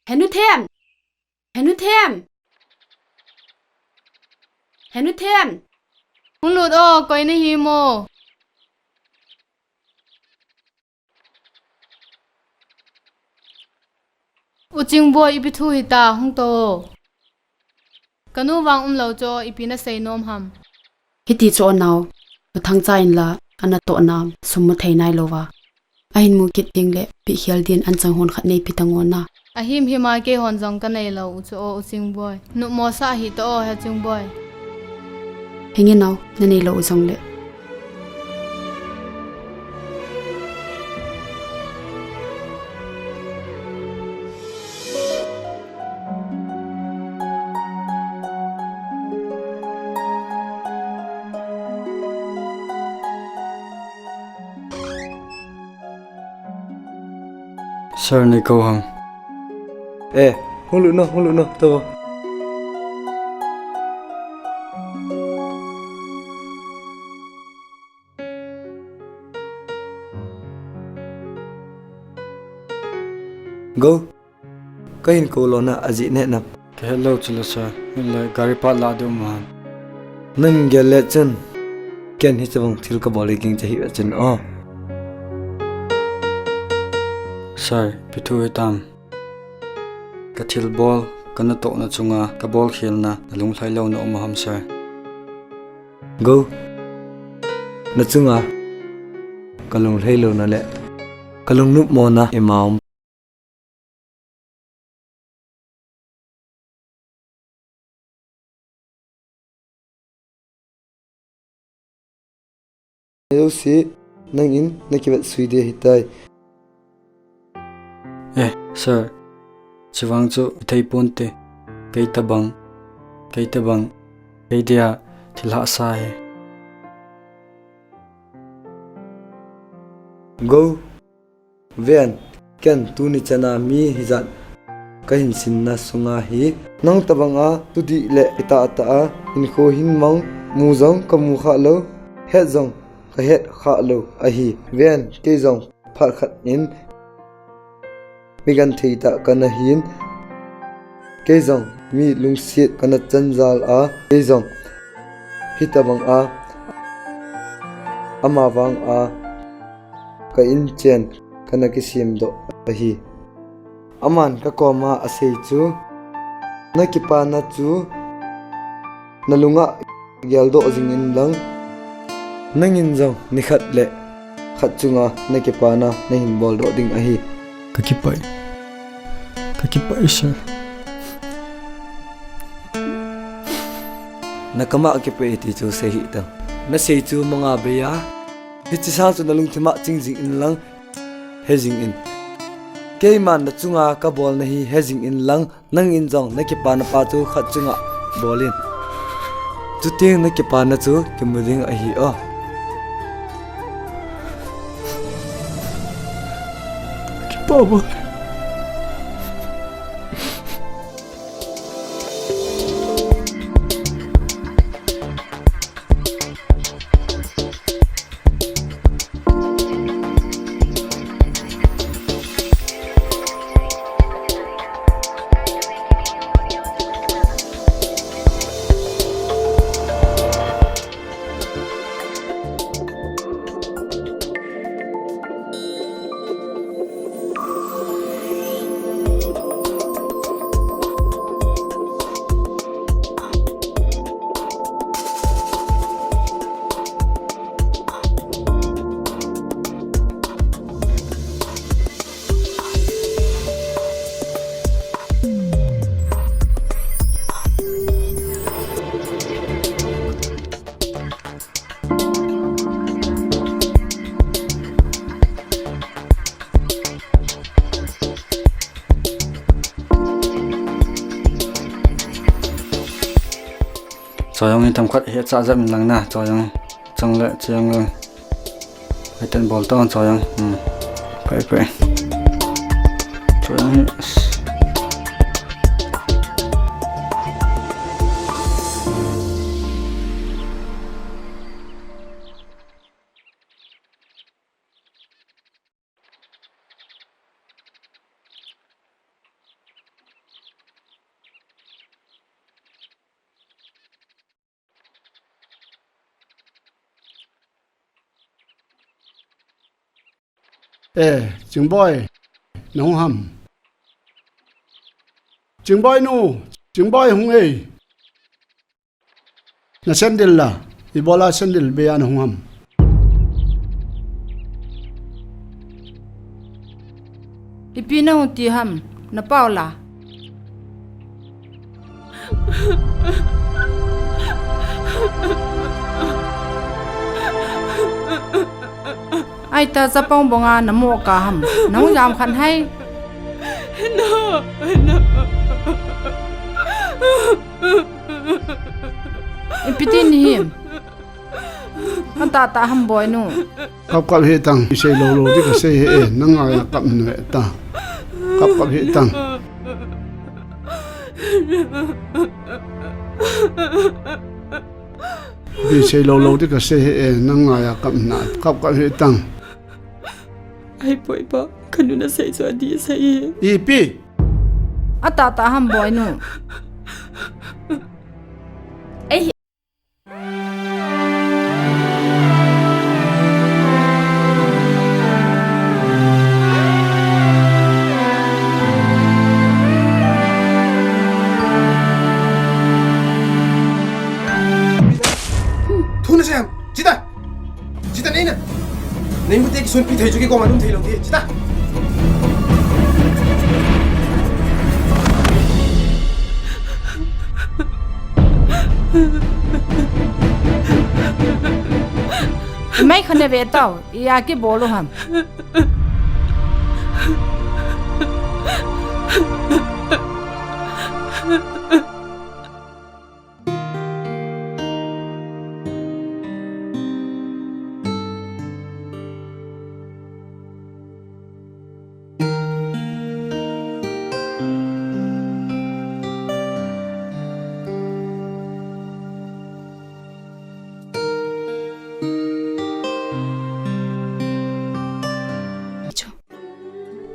Henu Them! Henu Them! Henu Them! Hung lut o, koi nahi mo? U Chingboi, ipi thu hita, hung tou o. Kanu vang umlou chu ipi nasei nom ham? Hiti chu o nao, ka Thangcha in la, ana tohna, sum mu thei nailou va. Ahin mu kit ding le, pehkhel din anchang hon khat neipe tango na. Ahim him a keihon jong kanei lou u chu o, u Chingboi. Nopmo sa hita o, he Chingboi. Henge nao, nanei lou u jong le. Sir, nei kou ham? Eh, hung lut o, hung lut o, tou. Gou, kahin kou lona ajeh neh nam? Kahet lou chu la sir, hinlah gari part la ding um ham? Nang gel le chun, ken hiche vang thil kabol hi ging cha hi ve chun o. Sir, ipi thu hitam? Ka thilbol, ka natohna chunga ka bolkhelna, na lunglhai louna um ham, sir? Gou, na chunga ka lunglhai louna le ka lungnopmona ima um? Jouse, nangin na kivet sui ding ahitai. Eh, sir. Chuvang chu ithei ponte. Kei tabang. Kei tabang. Kei dia thil hahsa hi. Gou. Ven, ken tuni chana mi hijat kahin simna sunga hi, nang tabanga tudih le itah tah a hinkho hin mang mu jong kamu khah lou, het jong kahet khah lou ahi. Ven, kei jong phat khat in mi genthei tah kana hin, kei jong mi lungset kana chan jal a, kei jong hitabang a, ama vang a, ka inchen kana kisem doh ahi. Aman ka koma asei chu, na kipana chu na lunga geldoh jing in lang, nangin jong nikhat le khat chunga na kipana nahin boldoh ding ahi. Ka kipah e. Ka kipah e, sir. Nakama kipei ti chu sei hih tan. Nasei chu manga bei a. Hiche sang chu nalungthima ching jing in lang, he jing in. Keiman nachunga kabol nahi he jing in lang, nangin jong nakipana pa chu khat chunga bol in. Chuteng nakipana chu kimu ding ahi o. Kipa bol. Choyong hi tam khat hi cha jam in lang na, Choyong chang le Choyong le. Hai ten bol to Choyong. Hmm. Pai, pai. Choyong hi. Eh, Chingboi, nahung ham? Chingboi nu, Chingboi hung ei. Na sandal la, ibola sandal bei a nahung ham? Ipi nahung ti ham, na pau la? Aita chapang bonga namo ka ham, nahung jam khan hai. No, no. Ipi ti nahi? Atata ham boinu. Kap kap hi tang, isei lou lou di kasei he, eh, nang a kap nu e ta. Kap kap hi tang. Isei lou lou di kasei he, eh, nang a kap na, kap kap hi tang. Ai poi pa, kanu nasei chu adi sei e. Ipi? Atata ham boinu. Ei. Thuna sem, chita. Chita nei na. Nei mute kisunpi thei chu kikoma lum thei lou di. Chita. Mai khane ve tau, iya kibol u ham.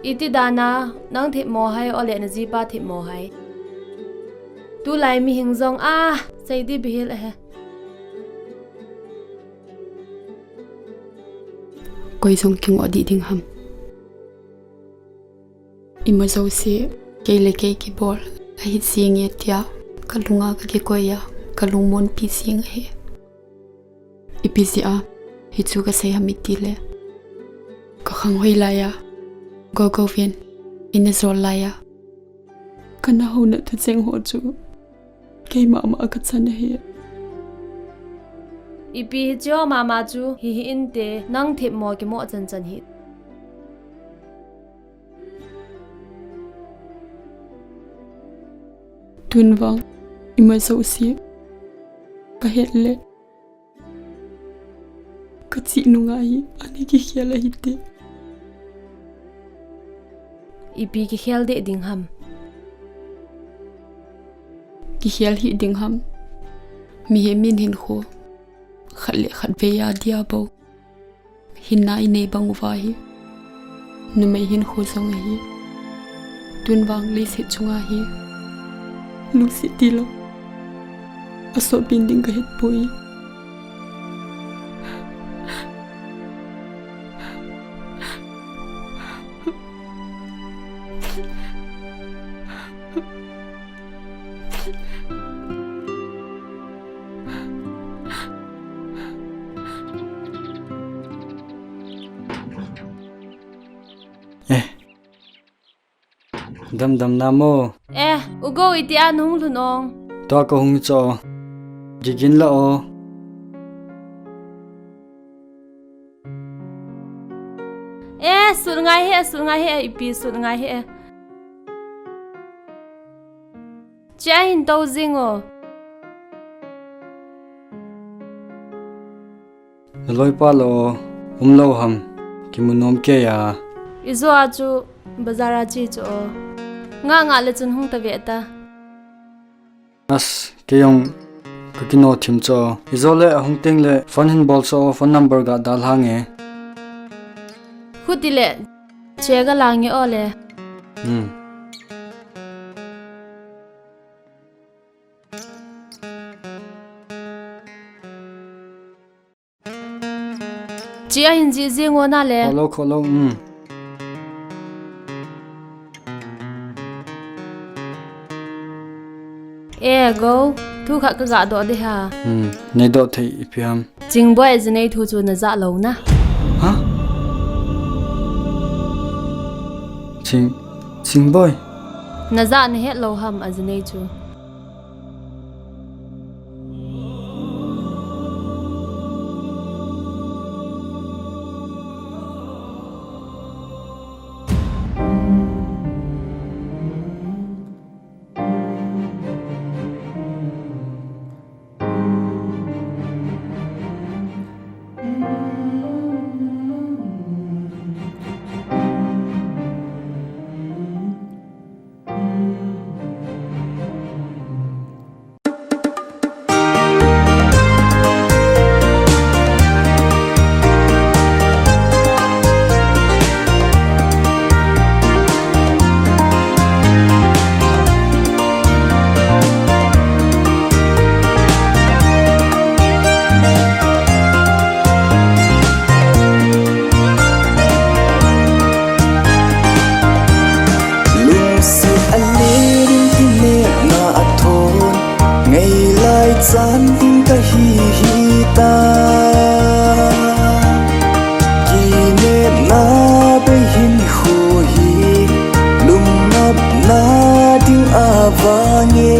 Iti dana, nang thipmo hai, ole najipa thipmo hai. Tulai mihing jong a, sei di bihil ahi. Koi jong kingoh di ding ham. Ima jouse, kei le kei kibol, ahi jing e tia, kalunga kakikoi a, kalungmonpi jing ahi. Ipi jeh a hichu kasei ham itile, kakhang hoi laiya, Gogouvin eina jol laiya, kana houna thucheng ho chu keima ma kachan ahi. Ipi hiche ho mama chu hi hi inte, nang themmo kimo chan chan hi. Tun vang, ima jouse kahet le, kachih nunga hi, ana kikhel ahite. Ipi kikhel deh ding ham? Kikhel hih ding ham? Mihem min hinkho khat le khat vei a dia bou hinna inei bang uva hi, numei hinkho jong ahi. Tun vang leiset chunga hi lungset tilou asot pen ding kahet poi. Eh. Damdam nam o. Eh, u Go, itia nahung lhun ong? Tua kahung cho. Gigin la o. Eh, sut ngai he, sut ngai he, ipi sut ngai he. Chia hin tou jing o. Naloipa lo, umlou ham, kimu nom kei a. Ijo a chu bazar a che chu o. Nga nga le chun hung ta ve ta. As, kei jong kakino thim cho. Ijo le ahung teng le phone hin bol cho, phone number ga dal hange. Khuti le che ga lang nge o le. Hmm. Chia hin jih jing o na le. Kholou, kholou, um. Eh, Go, thu khat kaga doh ding ahi. Um, nei doh thei ipi ham? Chingboi ajinei thu chu najah lou na. Ha? Ching, Chingboi? Najah nahet lou ham ajinei chu? Lungset a len in kinepna a thon, ngailai chan in kahi hi ta. Kinepna bei hinkho hi, lungngapna ding a vang e.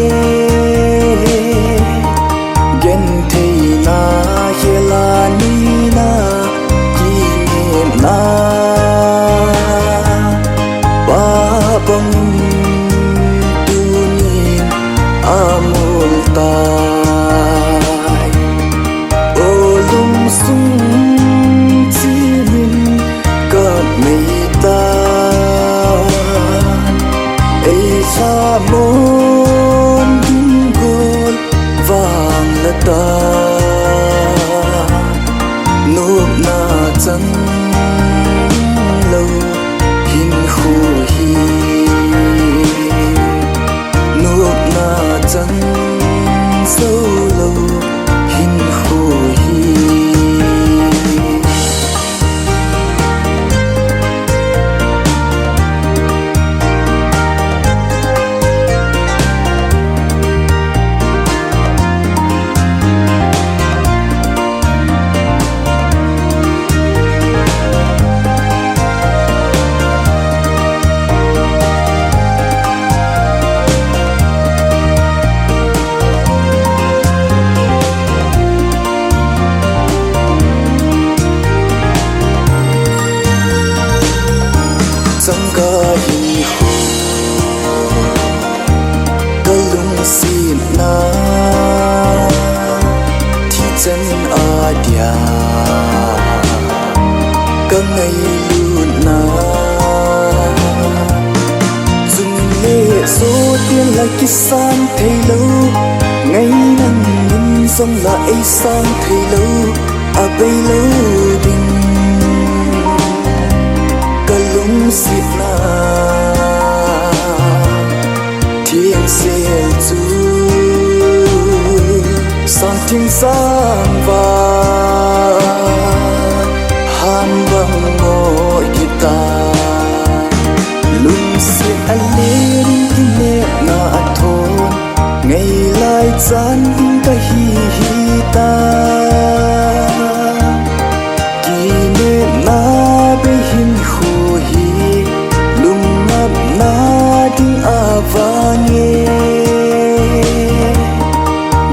Gentheina khel a nina, kinepna pa bangin tunin amol tai. O lungsung chimin ka mei ta, ei lhamon ding gol vang la ta. Nopna chang lou hinkho hi, nopna chang jou lou hinkho hi. ngailutna. Chun le sotin la kisan thei lou, ngainang in jong la ei san thei lou, abei lou ding ka lungsetna. Thing sel chu sang thing sang va han bang mo kita. Lungset a le ding kinepna a thon, ngailai chan ding ka hi hi ta. Kinepna bei hin khu hi, lungngapna ding a vang e.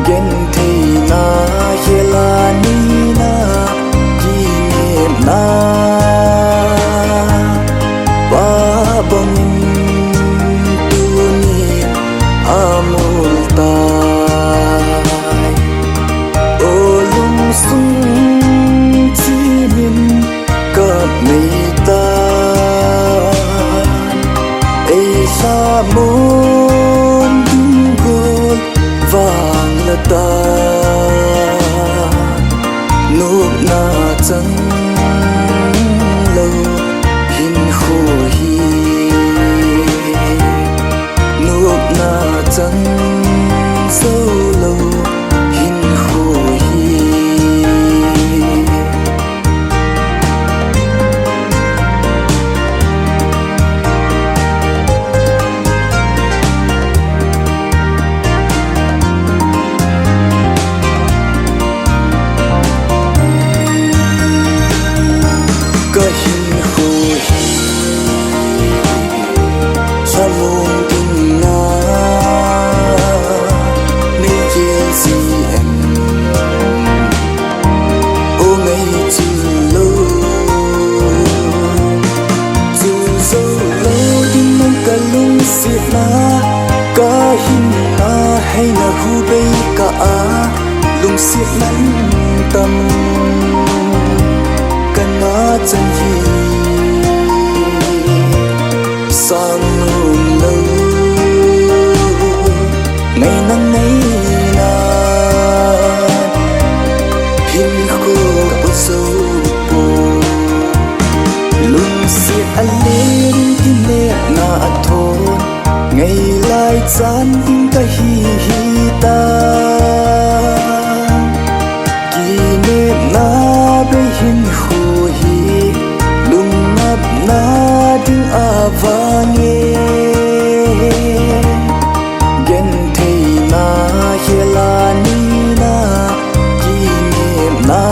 Gentheina hela nina, kinepna pa bangin tuni a mul tai. O lungsung chimin kap nei ta, ei lhamon ding gol vang la ta. Nopna chang lou hinkho hi, nopna chang zo lou hinkho hi. Ka hinkho hi lhamon ding a nei gel ji em? O ngaichun lou, chun zo lou ding mong ka lungsetna, ka hinna hei na hu bei ka a, lungset mantam ka na chan hi. Sang nom lou, ngainang ngaina, hinkho ka pu so po. Lungset a le ding kinepna a thon, ngailai chan ding ka hi hi ta. Kinepna bei hinkho hi, lungngapna ding a vang e. Gentheina hela nina, kinepna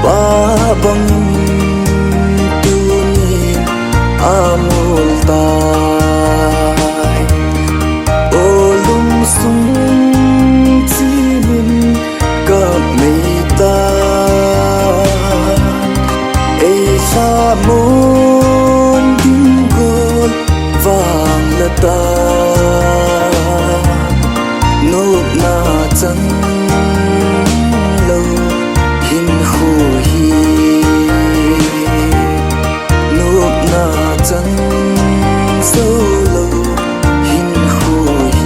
pa bangin tuni a mul tai. O lungsung chimin kap nei ta, ei lhamon ding gol vang la ta. Nopna chang lou hinkho hi, nopna chang zo lou hinkho hi.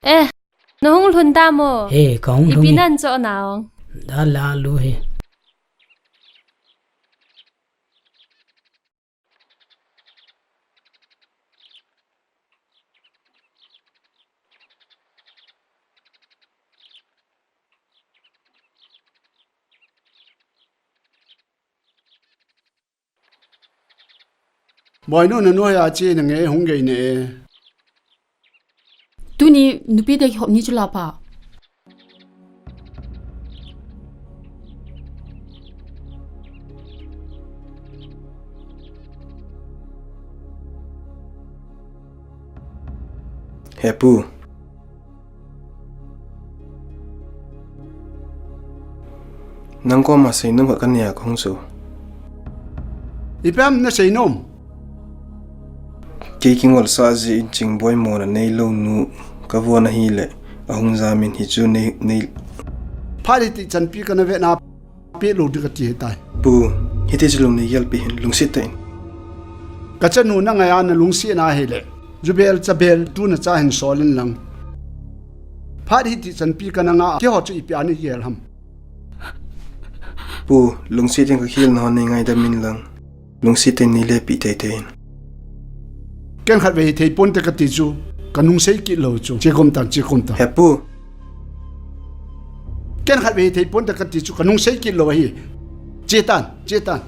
Eh, na hung lhun ta mo? He, ka hung lhun. Ipi nan cho na ong? Da la lu he. Boinu, na noiya che na nge hung gei ne. Tuni nupi te kihop ni chu la pa. He pu. Nang koma seinom khat kanei a kahung chu. Ipi ham naseinom? Kei kingolsah jeh in Chingboi mona neilou nu kavon ahile, ahung jamin hichu nei, nei. Phat hiti chanpi kana vetna. Peh lou ding kati ahitai. Pu, hiti chu lung nei gelpi hih in, lungset tah in. Kachanu nangai a nalungset na ahile, jubel chabel tuna cha hin sol in lang. Phat hiti chanpi kana nga a, keiho chu ipi a nei gel ham? Pu, lungset in kakhel na ho nei ngaidam in lang. Lungset in nei lepi teitei in. Ken khatvei hithei ponte kati chu, kanung sei kit lou chu. Che khum tan, che khum tan. He pu. Ken khatvei hithei ponte kati chu, kanung sei kit lou ahi. Che tan, che tan.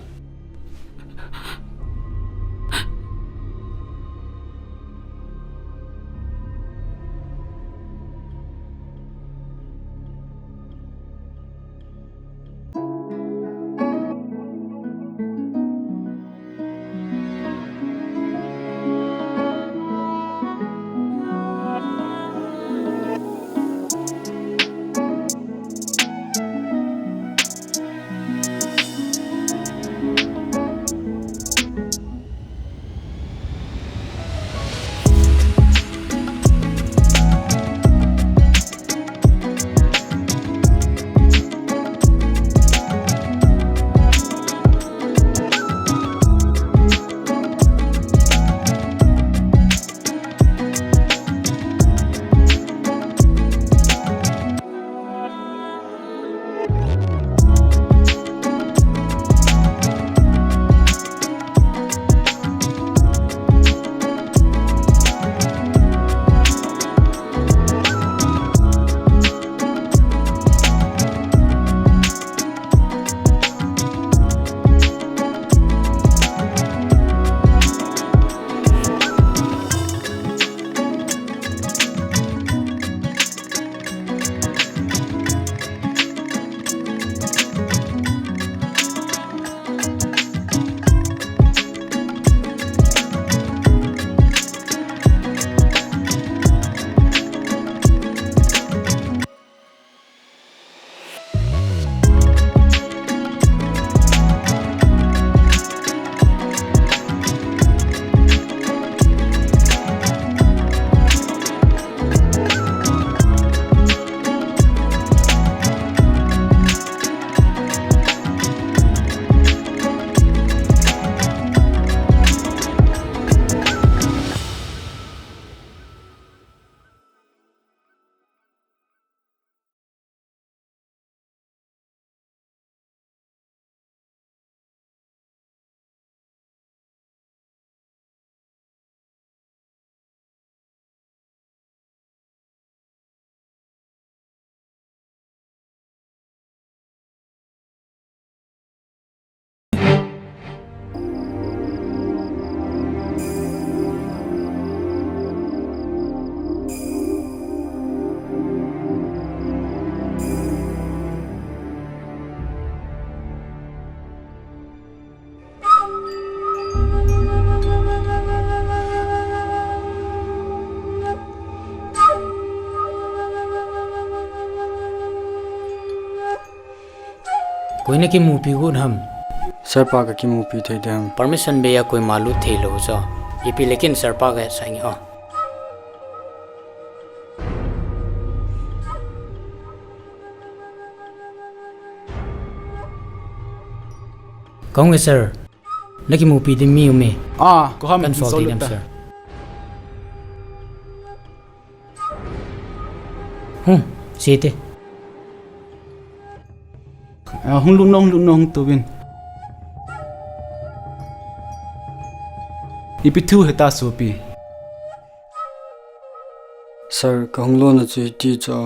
Koi nakimupi got ham? Sir pa kakimupi thei dem? Permission beiya koima lut thei lou chu. Ipi le kin sir pa kasah nge o. Kahung e sir. Nakimupi ding mi um e. Ah, koi ham? Kahin sol thei dem sir? Hmm, sete. Ah, hung lut un, hung lut un, hung tou vin. Ipi thu hita sopi? Sir, kahung lona chu hiti chu.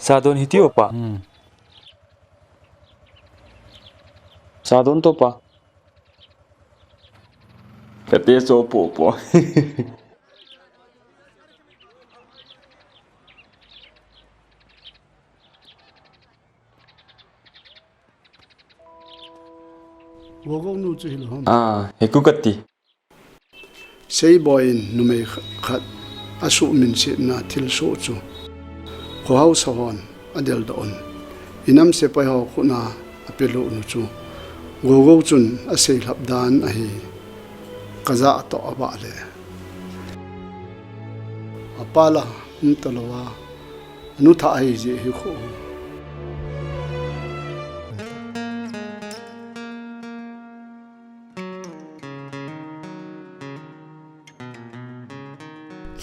Cha don hiti o pa. Hmm. Cha don to pa. Kate so po po. Gogo nu chu hilou ham? Ah, Heku kati. Seiboi in numei kh-, khat asuhminsetna thilsoh chu khohaosa hon adeldoh un, inam sepai ho khut a apelut nu chu Gogo chun aseilhap dan ahi, kajah toh abah le. Apa la um talou a, anu thah ahi jeh hi khu.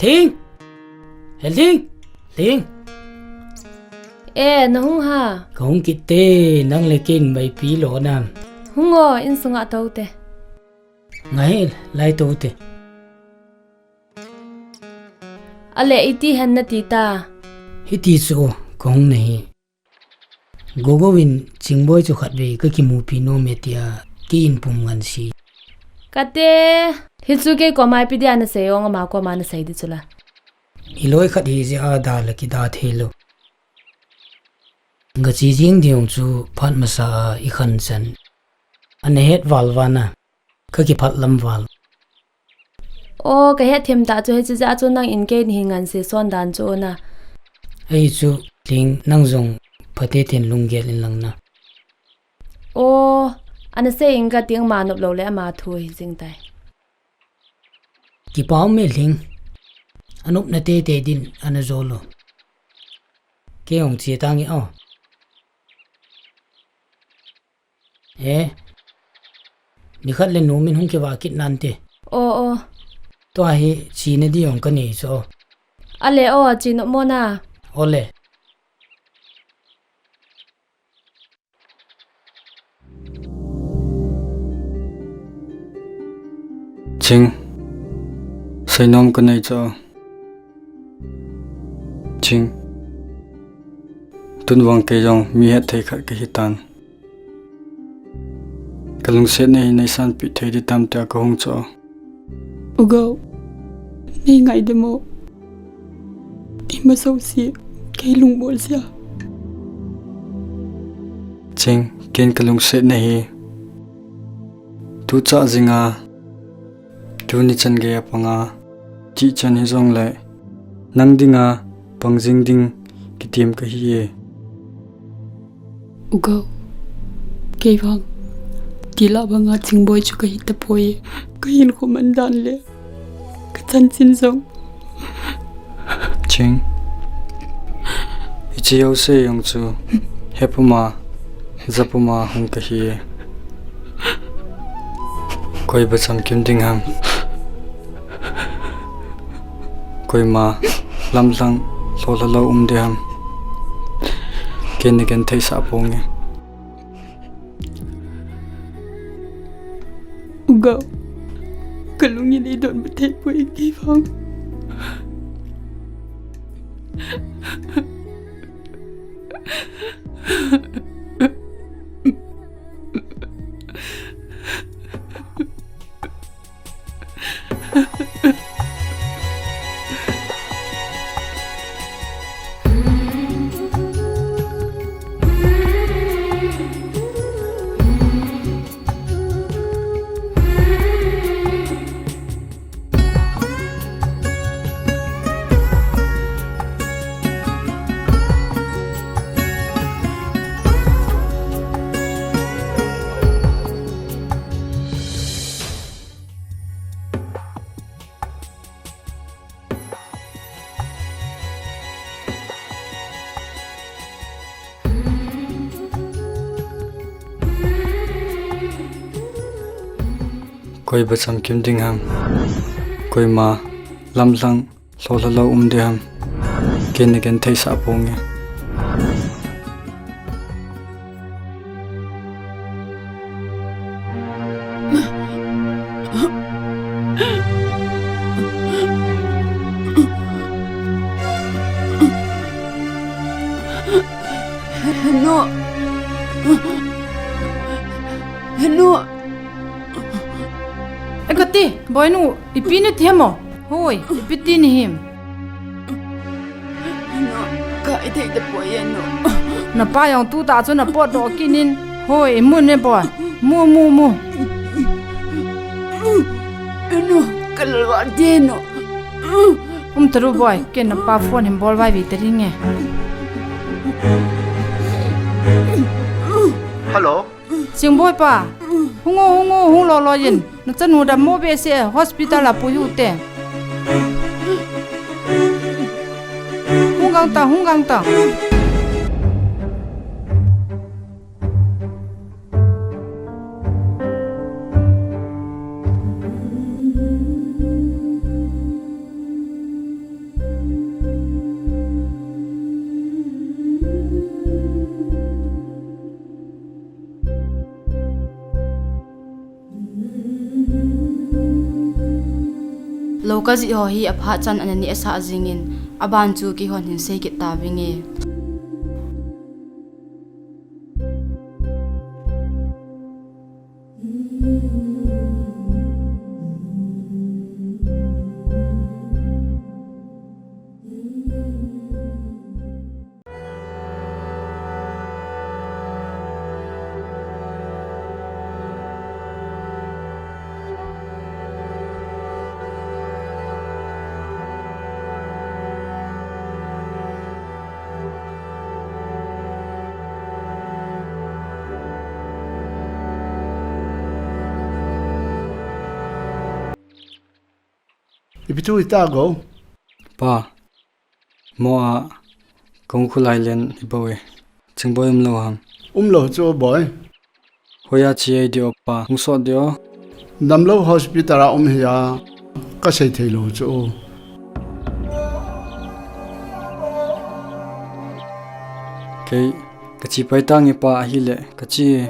Lhing! He Lhing! Lhing! E, nahung ham? Kahung kit e, nang le kei in maipi lou nam? Hung o, insunga tou te. Ngai, lai tou te. Ale iti hen nati ta. Hiti chu, kahung nahi. Gogo in Chingboi chu khatvei kakimupi nom e tia, kei in pum ngansi. Kate, hichu kei koma ipi dia nasei ong, ama koma nasei di chu la. Iloi khat hi jeh a da la kida thei lou. Gache jing ding chu phat masa a ikhan chan. Ana het val vana. Kakiphat lam val. O, kahet thim ta chu, hiche jeh a chu nang in kei nahin ngansi son dan chu na. Ahi chu, Lhing, nang jong phatecha in lunggel in lang na. O, ana sei in kati, ama nop lou le ama thu hi jing tai. Kipa um e Lhing. Anopna teitei din ana jol o. Kei hung che tange o. E, nikhat le nu min hung kivah kit nante. O, o. Tua hi chena di jong kanei chu o. Ale o, che nom mo na. Ole. Ching, seinom kanei chu o. Ching, tun vang kei jong mi hetthei khat kahi tan. Kalungsetna hi neisanpeh thei di tam tia kahung chu o. U Gou, nei ngaidam o. Ima jouse, kei lungbol jeh a. Ching, ken kalungsetna hi. Tucha jinga, tuni chan geiya panga, chichan hijongle, nang dinga, pang jing ding, kitem kahi e. U Gou, kei vang, tila banga Chingboi chu kahi tapoi, kahinkho man dan le, kachanchin jong. Ching, hiche jouse jong chu, hepuma, japuma hung kahi e. Koi ba chamkim ding ham. Koima lamlhang lolha lou um ding ham. Ken nagenthei sah ponge. U Gou, kalung in eidonbut thei poi kei vang. Koi ba chamkim ding ham. Koima lamlhang lolha lou um ding ham. Ken nagenthei sah ponge. Henu. E kati, Boi nu, ipi nati ham o? Hoi, ipi ti nahim? Henu, ka ithei tapoi henu. Napa jong tuta chu napotdoh kit in. Hoi, imu ne Boi. Mu, mu, mu. Henu, kalal ding henu. Um taro Boi, ken napa phone hin bol vaive tading e. Hello. Chingboi pa. Hung o, hung o, hung lolo in. Nachanu dammo behseh, hospital a pui u hite. Hung gangtah, hung gangtah. Lou kajih ho hi aphat chan ana nehsah jingin, aban chu keihon hin sei kit tavinge. Ipi thu hita go? Pa, mo a, kong khulai len hi bou e. Chingboi umlou ham? Umlou chu Boi. Hoiya che ahi di o pa, hung sot di o. Damlou hospital a um hi a, kasei thei lou chu. Kei, kache pai tange pa ahile, kache.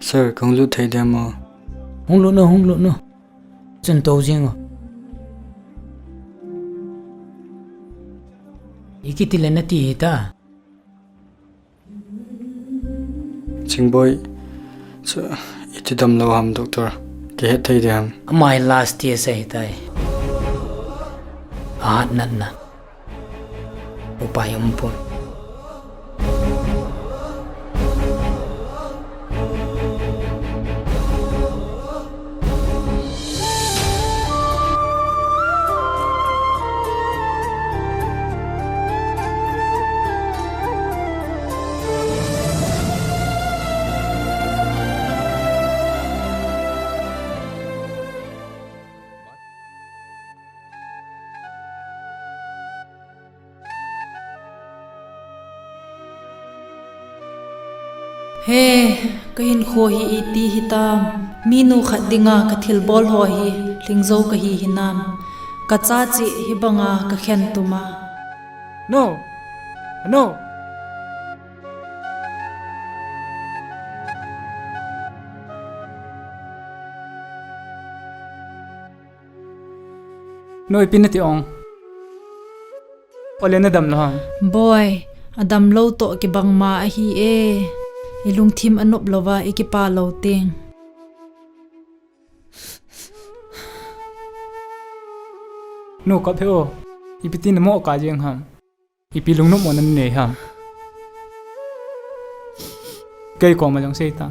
Sir, kahung lut thei dem o? Hung lut o, hung lut o. Chun tou jing o. Ikiti le nati hita. Chingboi, chu, iti damlou ham doctor, kihet thei di ham? Ama hi last test ahitai. Ahat natna. Upai umpon. He, kahinkho hi iti hitam. Minu khat dinga kathilbol ho hi lhingjou kahi hinam. Kacha cheh hibanga kakhen tuma. No. No. No, ipi nati ong? Ole nadam lou ham? Boi, adamlou toh kibang ma ahi e. Ilungthim anop louva, ikipa lou teng. No, kap hih o. Ipi ti namo ka jeng ham. Ipi lungnop mo nanei ham. Kei koma jong sei ta.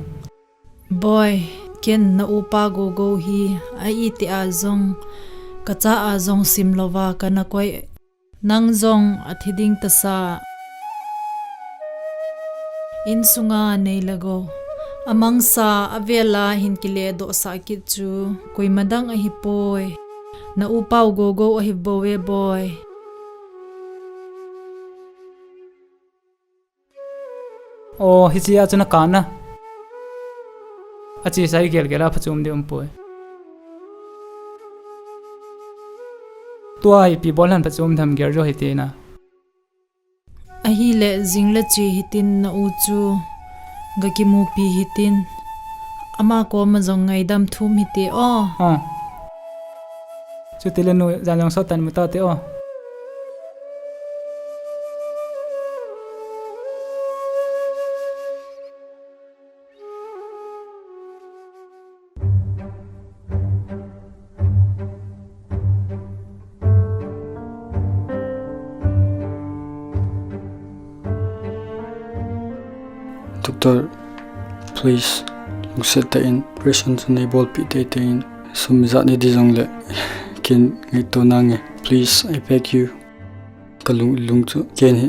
Boi, ken na upa Gogo hi, a iti a jong, ka cha a jong sim lova kana koi. Nang jong a thi ding tasa. Insunga nei le go. A mangsa a vela hin kile doh sa kit chu, koima dang ahi poi. Na upa u Gogo ahi bou e boi. O, hiche a chu na kana. A chesa i gelgel a phachom ding um poi. Tua ipi bol ham phachom tham gel jo hite na. Ahile jing le che hitin na u chu ga kimupi hitin. Ama koma jong ngaidam thum hite o. Ah. Chutile nu, jan jong sot tan mu ta te o. Doctor, please, lungset tah in operation chu nei bolpeh teitei in, sum ijat nei ding jongle, ken ngaito nange. Please, I beg you. Ka lung, lung chu ken hi.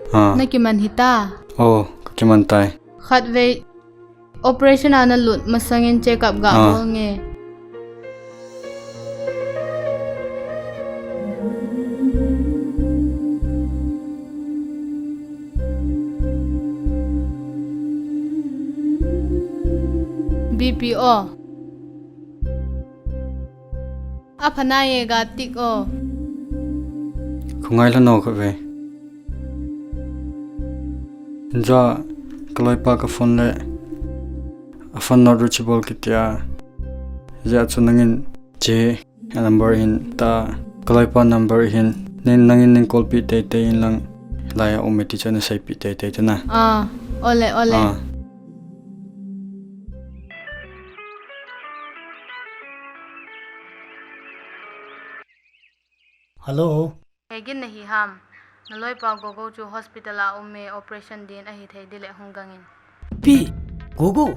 Ah. Na kiman hita? Oh, ka kiman tai. Khatvei operation a na lut masangin check up ga bol nge. B P o. Apha nai e ga tik o. Khongai lhon o khatvei. Hinja ka loipa ka phone le a phone not reachable kitia. Hijeh chun nangin che a number hin ta ka loipa number hin nin nangin nin call pi teitei in lang hilai a um e ti chu na seipeh teitei tana. Ah, ole, ole. Ah. Hello. Hegin na hi ham. Na loipa Gogo chu hospital a um e, operation din ahi thei dile hung gangin. Pi, Gogo.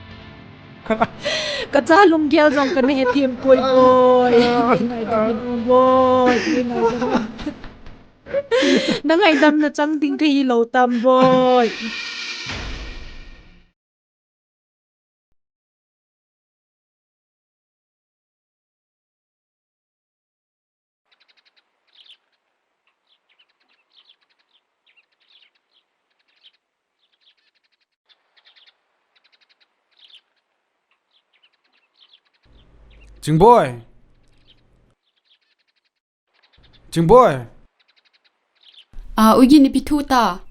Kacha lunggel jong kana hethem poi boi. Ngaidam boi. Nangaidam nachang ding kahilou tam boi. Chingboi. Chingboi. Ah, Uigin ipi thu ta?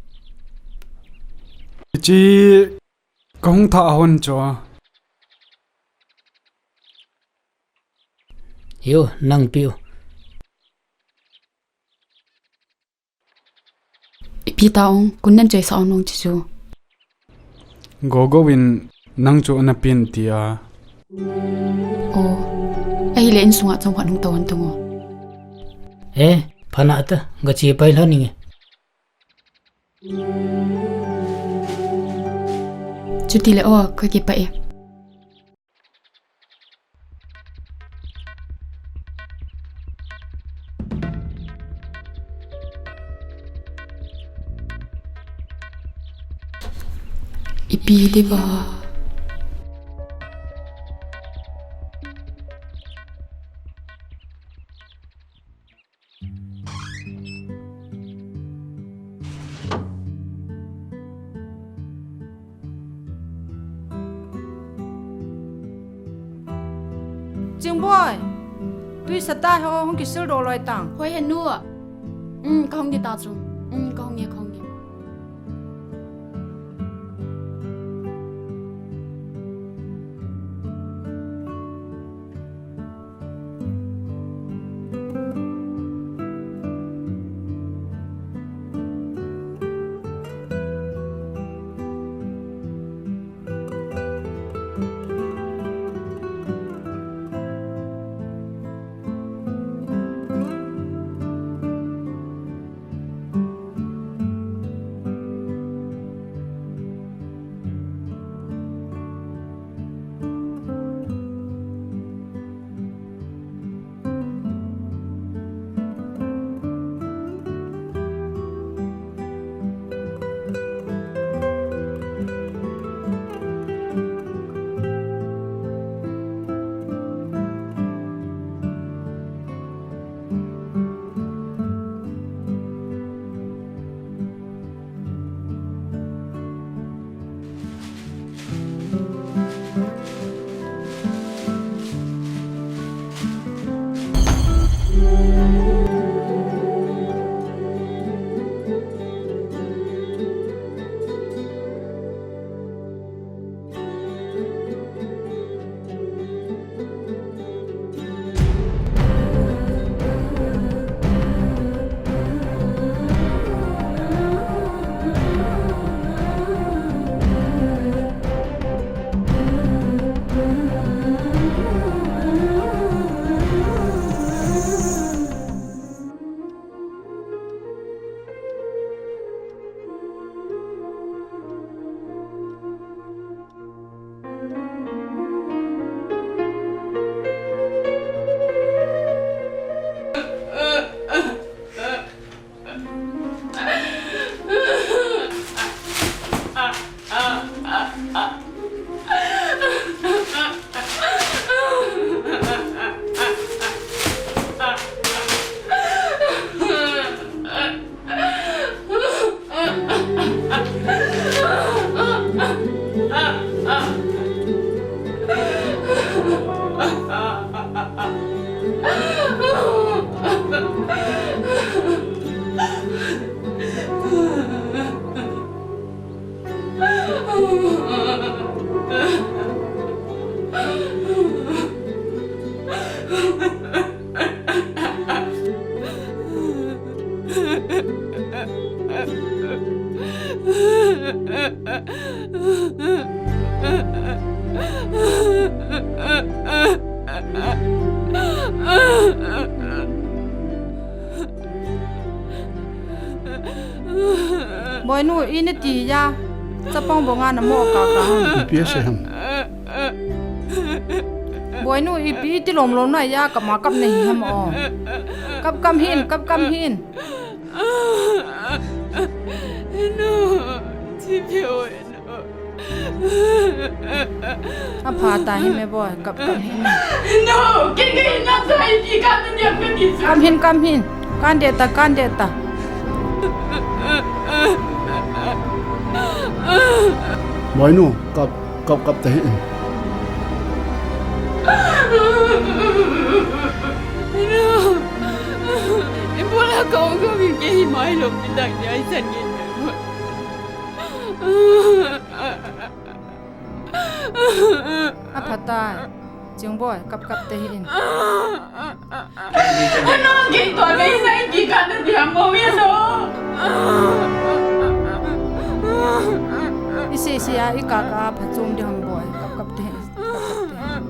Chi kahung tha hon cho. Yo, nang piu. Ipi ta ong, kun nan choi sa ong nung chi chu. Gogo in nang chu ana pin tia. Oh, ahile insunga chong khat hung tawh an tung o. Eh, phana ta, ga chi pai la ninge. Chuti le o, ka kipah e. Ipi di ba. Chingboi, tui sa ta ho, hung kisil doh loi tang. Hoi he nu. Um, ka hung di ta chu. Um, ka hung e, ka hung e. Boinu, ina ti ya. Chapang bonga na mo ka ka. Ipi ase ham? Boinu, ipi ti lom lom na ya, kap ma kap na hi ham o. Kap kam hin, kap kam hin. No, ti phe o, no. Apha ta hi me boy, kap kam hin. No, ke ke na sai ti ka na niam ka ti sa. Kam hin, kam hin. Kan de ta, kan de ta. Boinu, kap, kap, kap ta hin. No. Ibola ka ong ka min ke hi mai lo pi tak ni ai san ni. Apha ta. Ching boy, kap kap te hin. Ano, ke to, ke sai ti ka na dia mo mi no. Isi, isi a, i ka ka, pha chum di ham boy, kap kap te hin, kap kap te hin.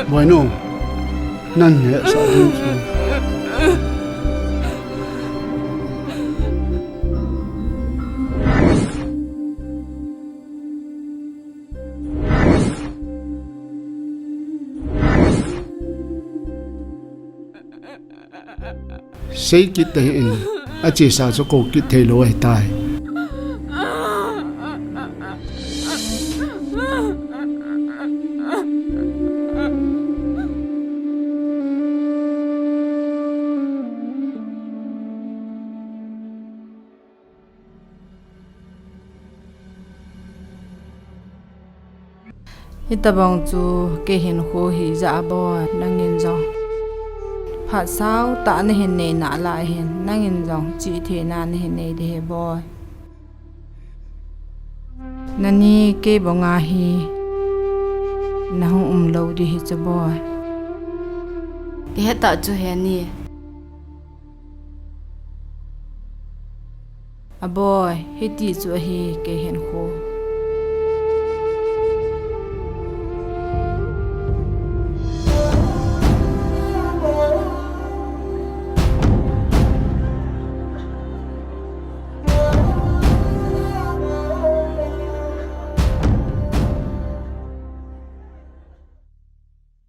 Boinu, nang hesah ding chu. Sei kit ta hin, achesa chu kou kit thei lou ahi tai. Hitabang chu kei hin khu hi ja a boy, nangin jong phat sao tah na hin nei nalai hin, nangin jong chihtheina na hin nei di hi boy. Nani kei banga hi na hung um lou di hi chu boy. I het a chu he ni. A boy, hiti chu ahi kei hin khu.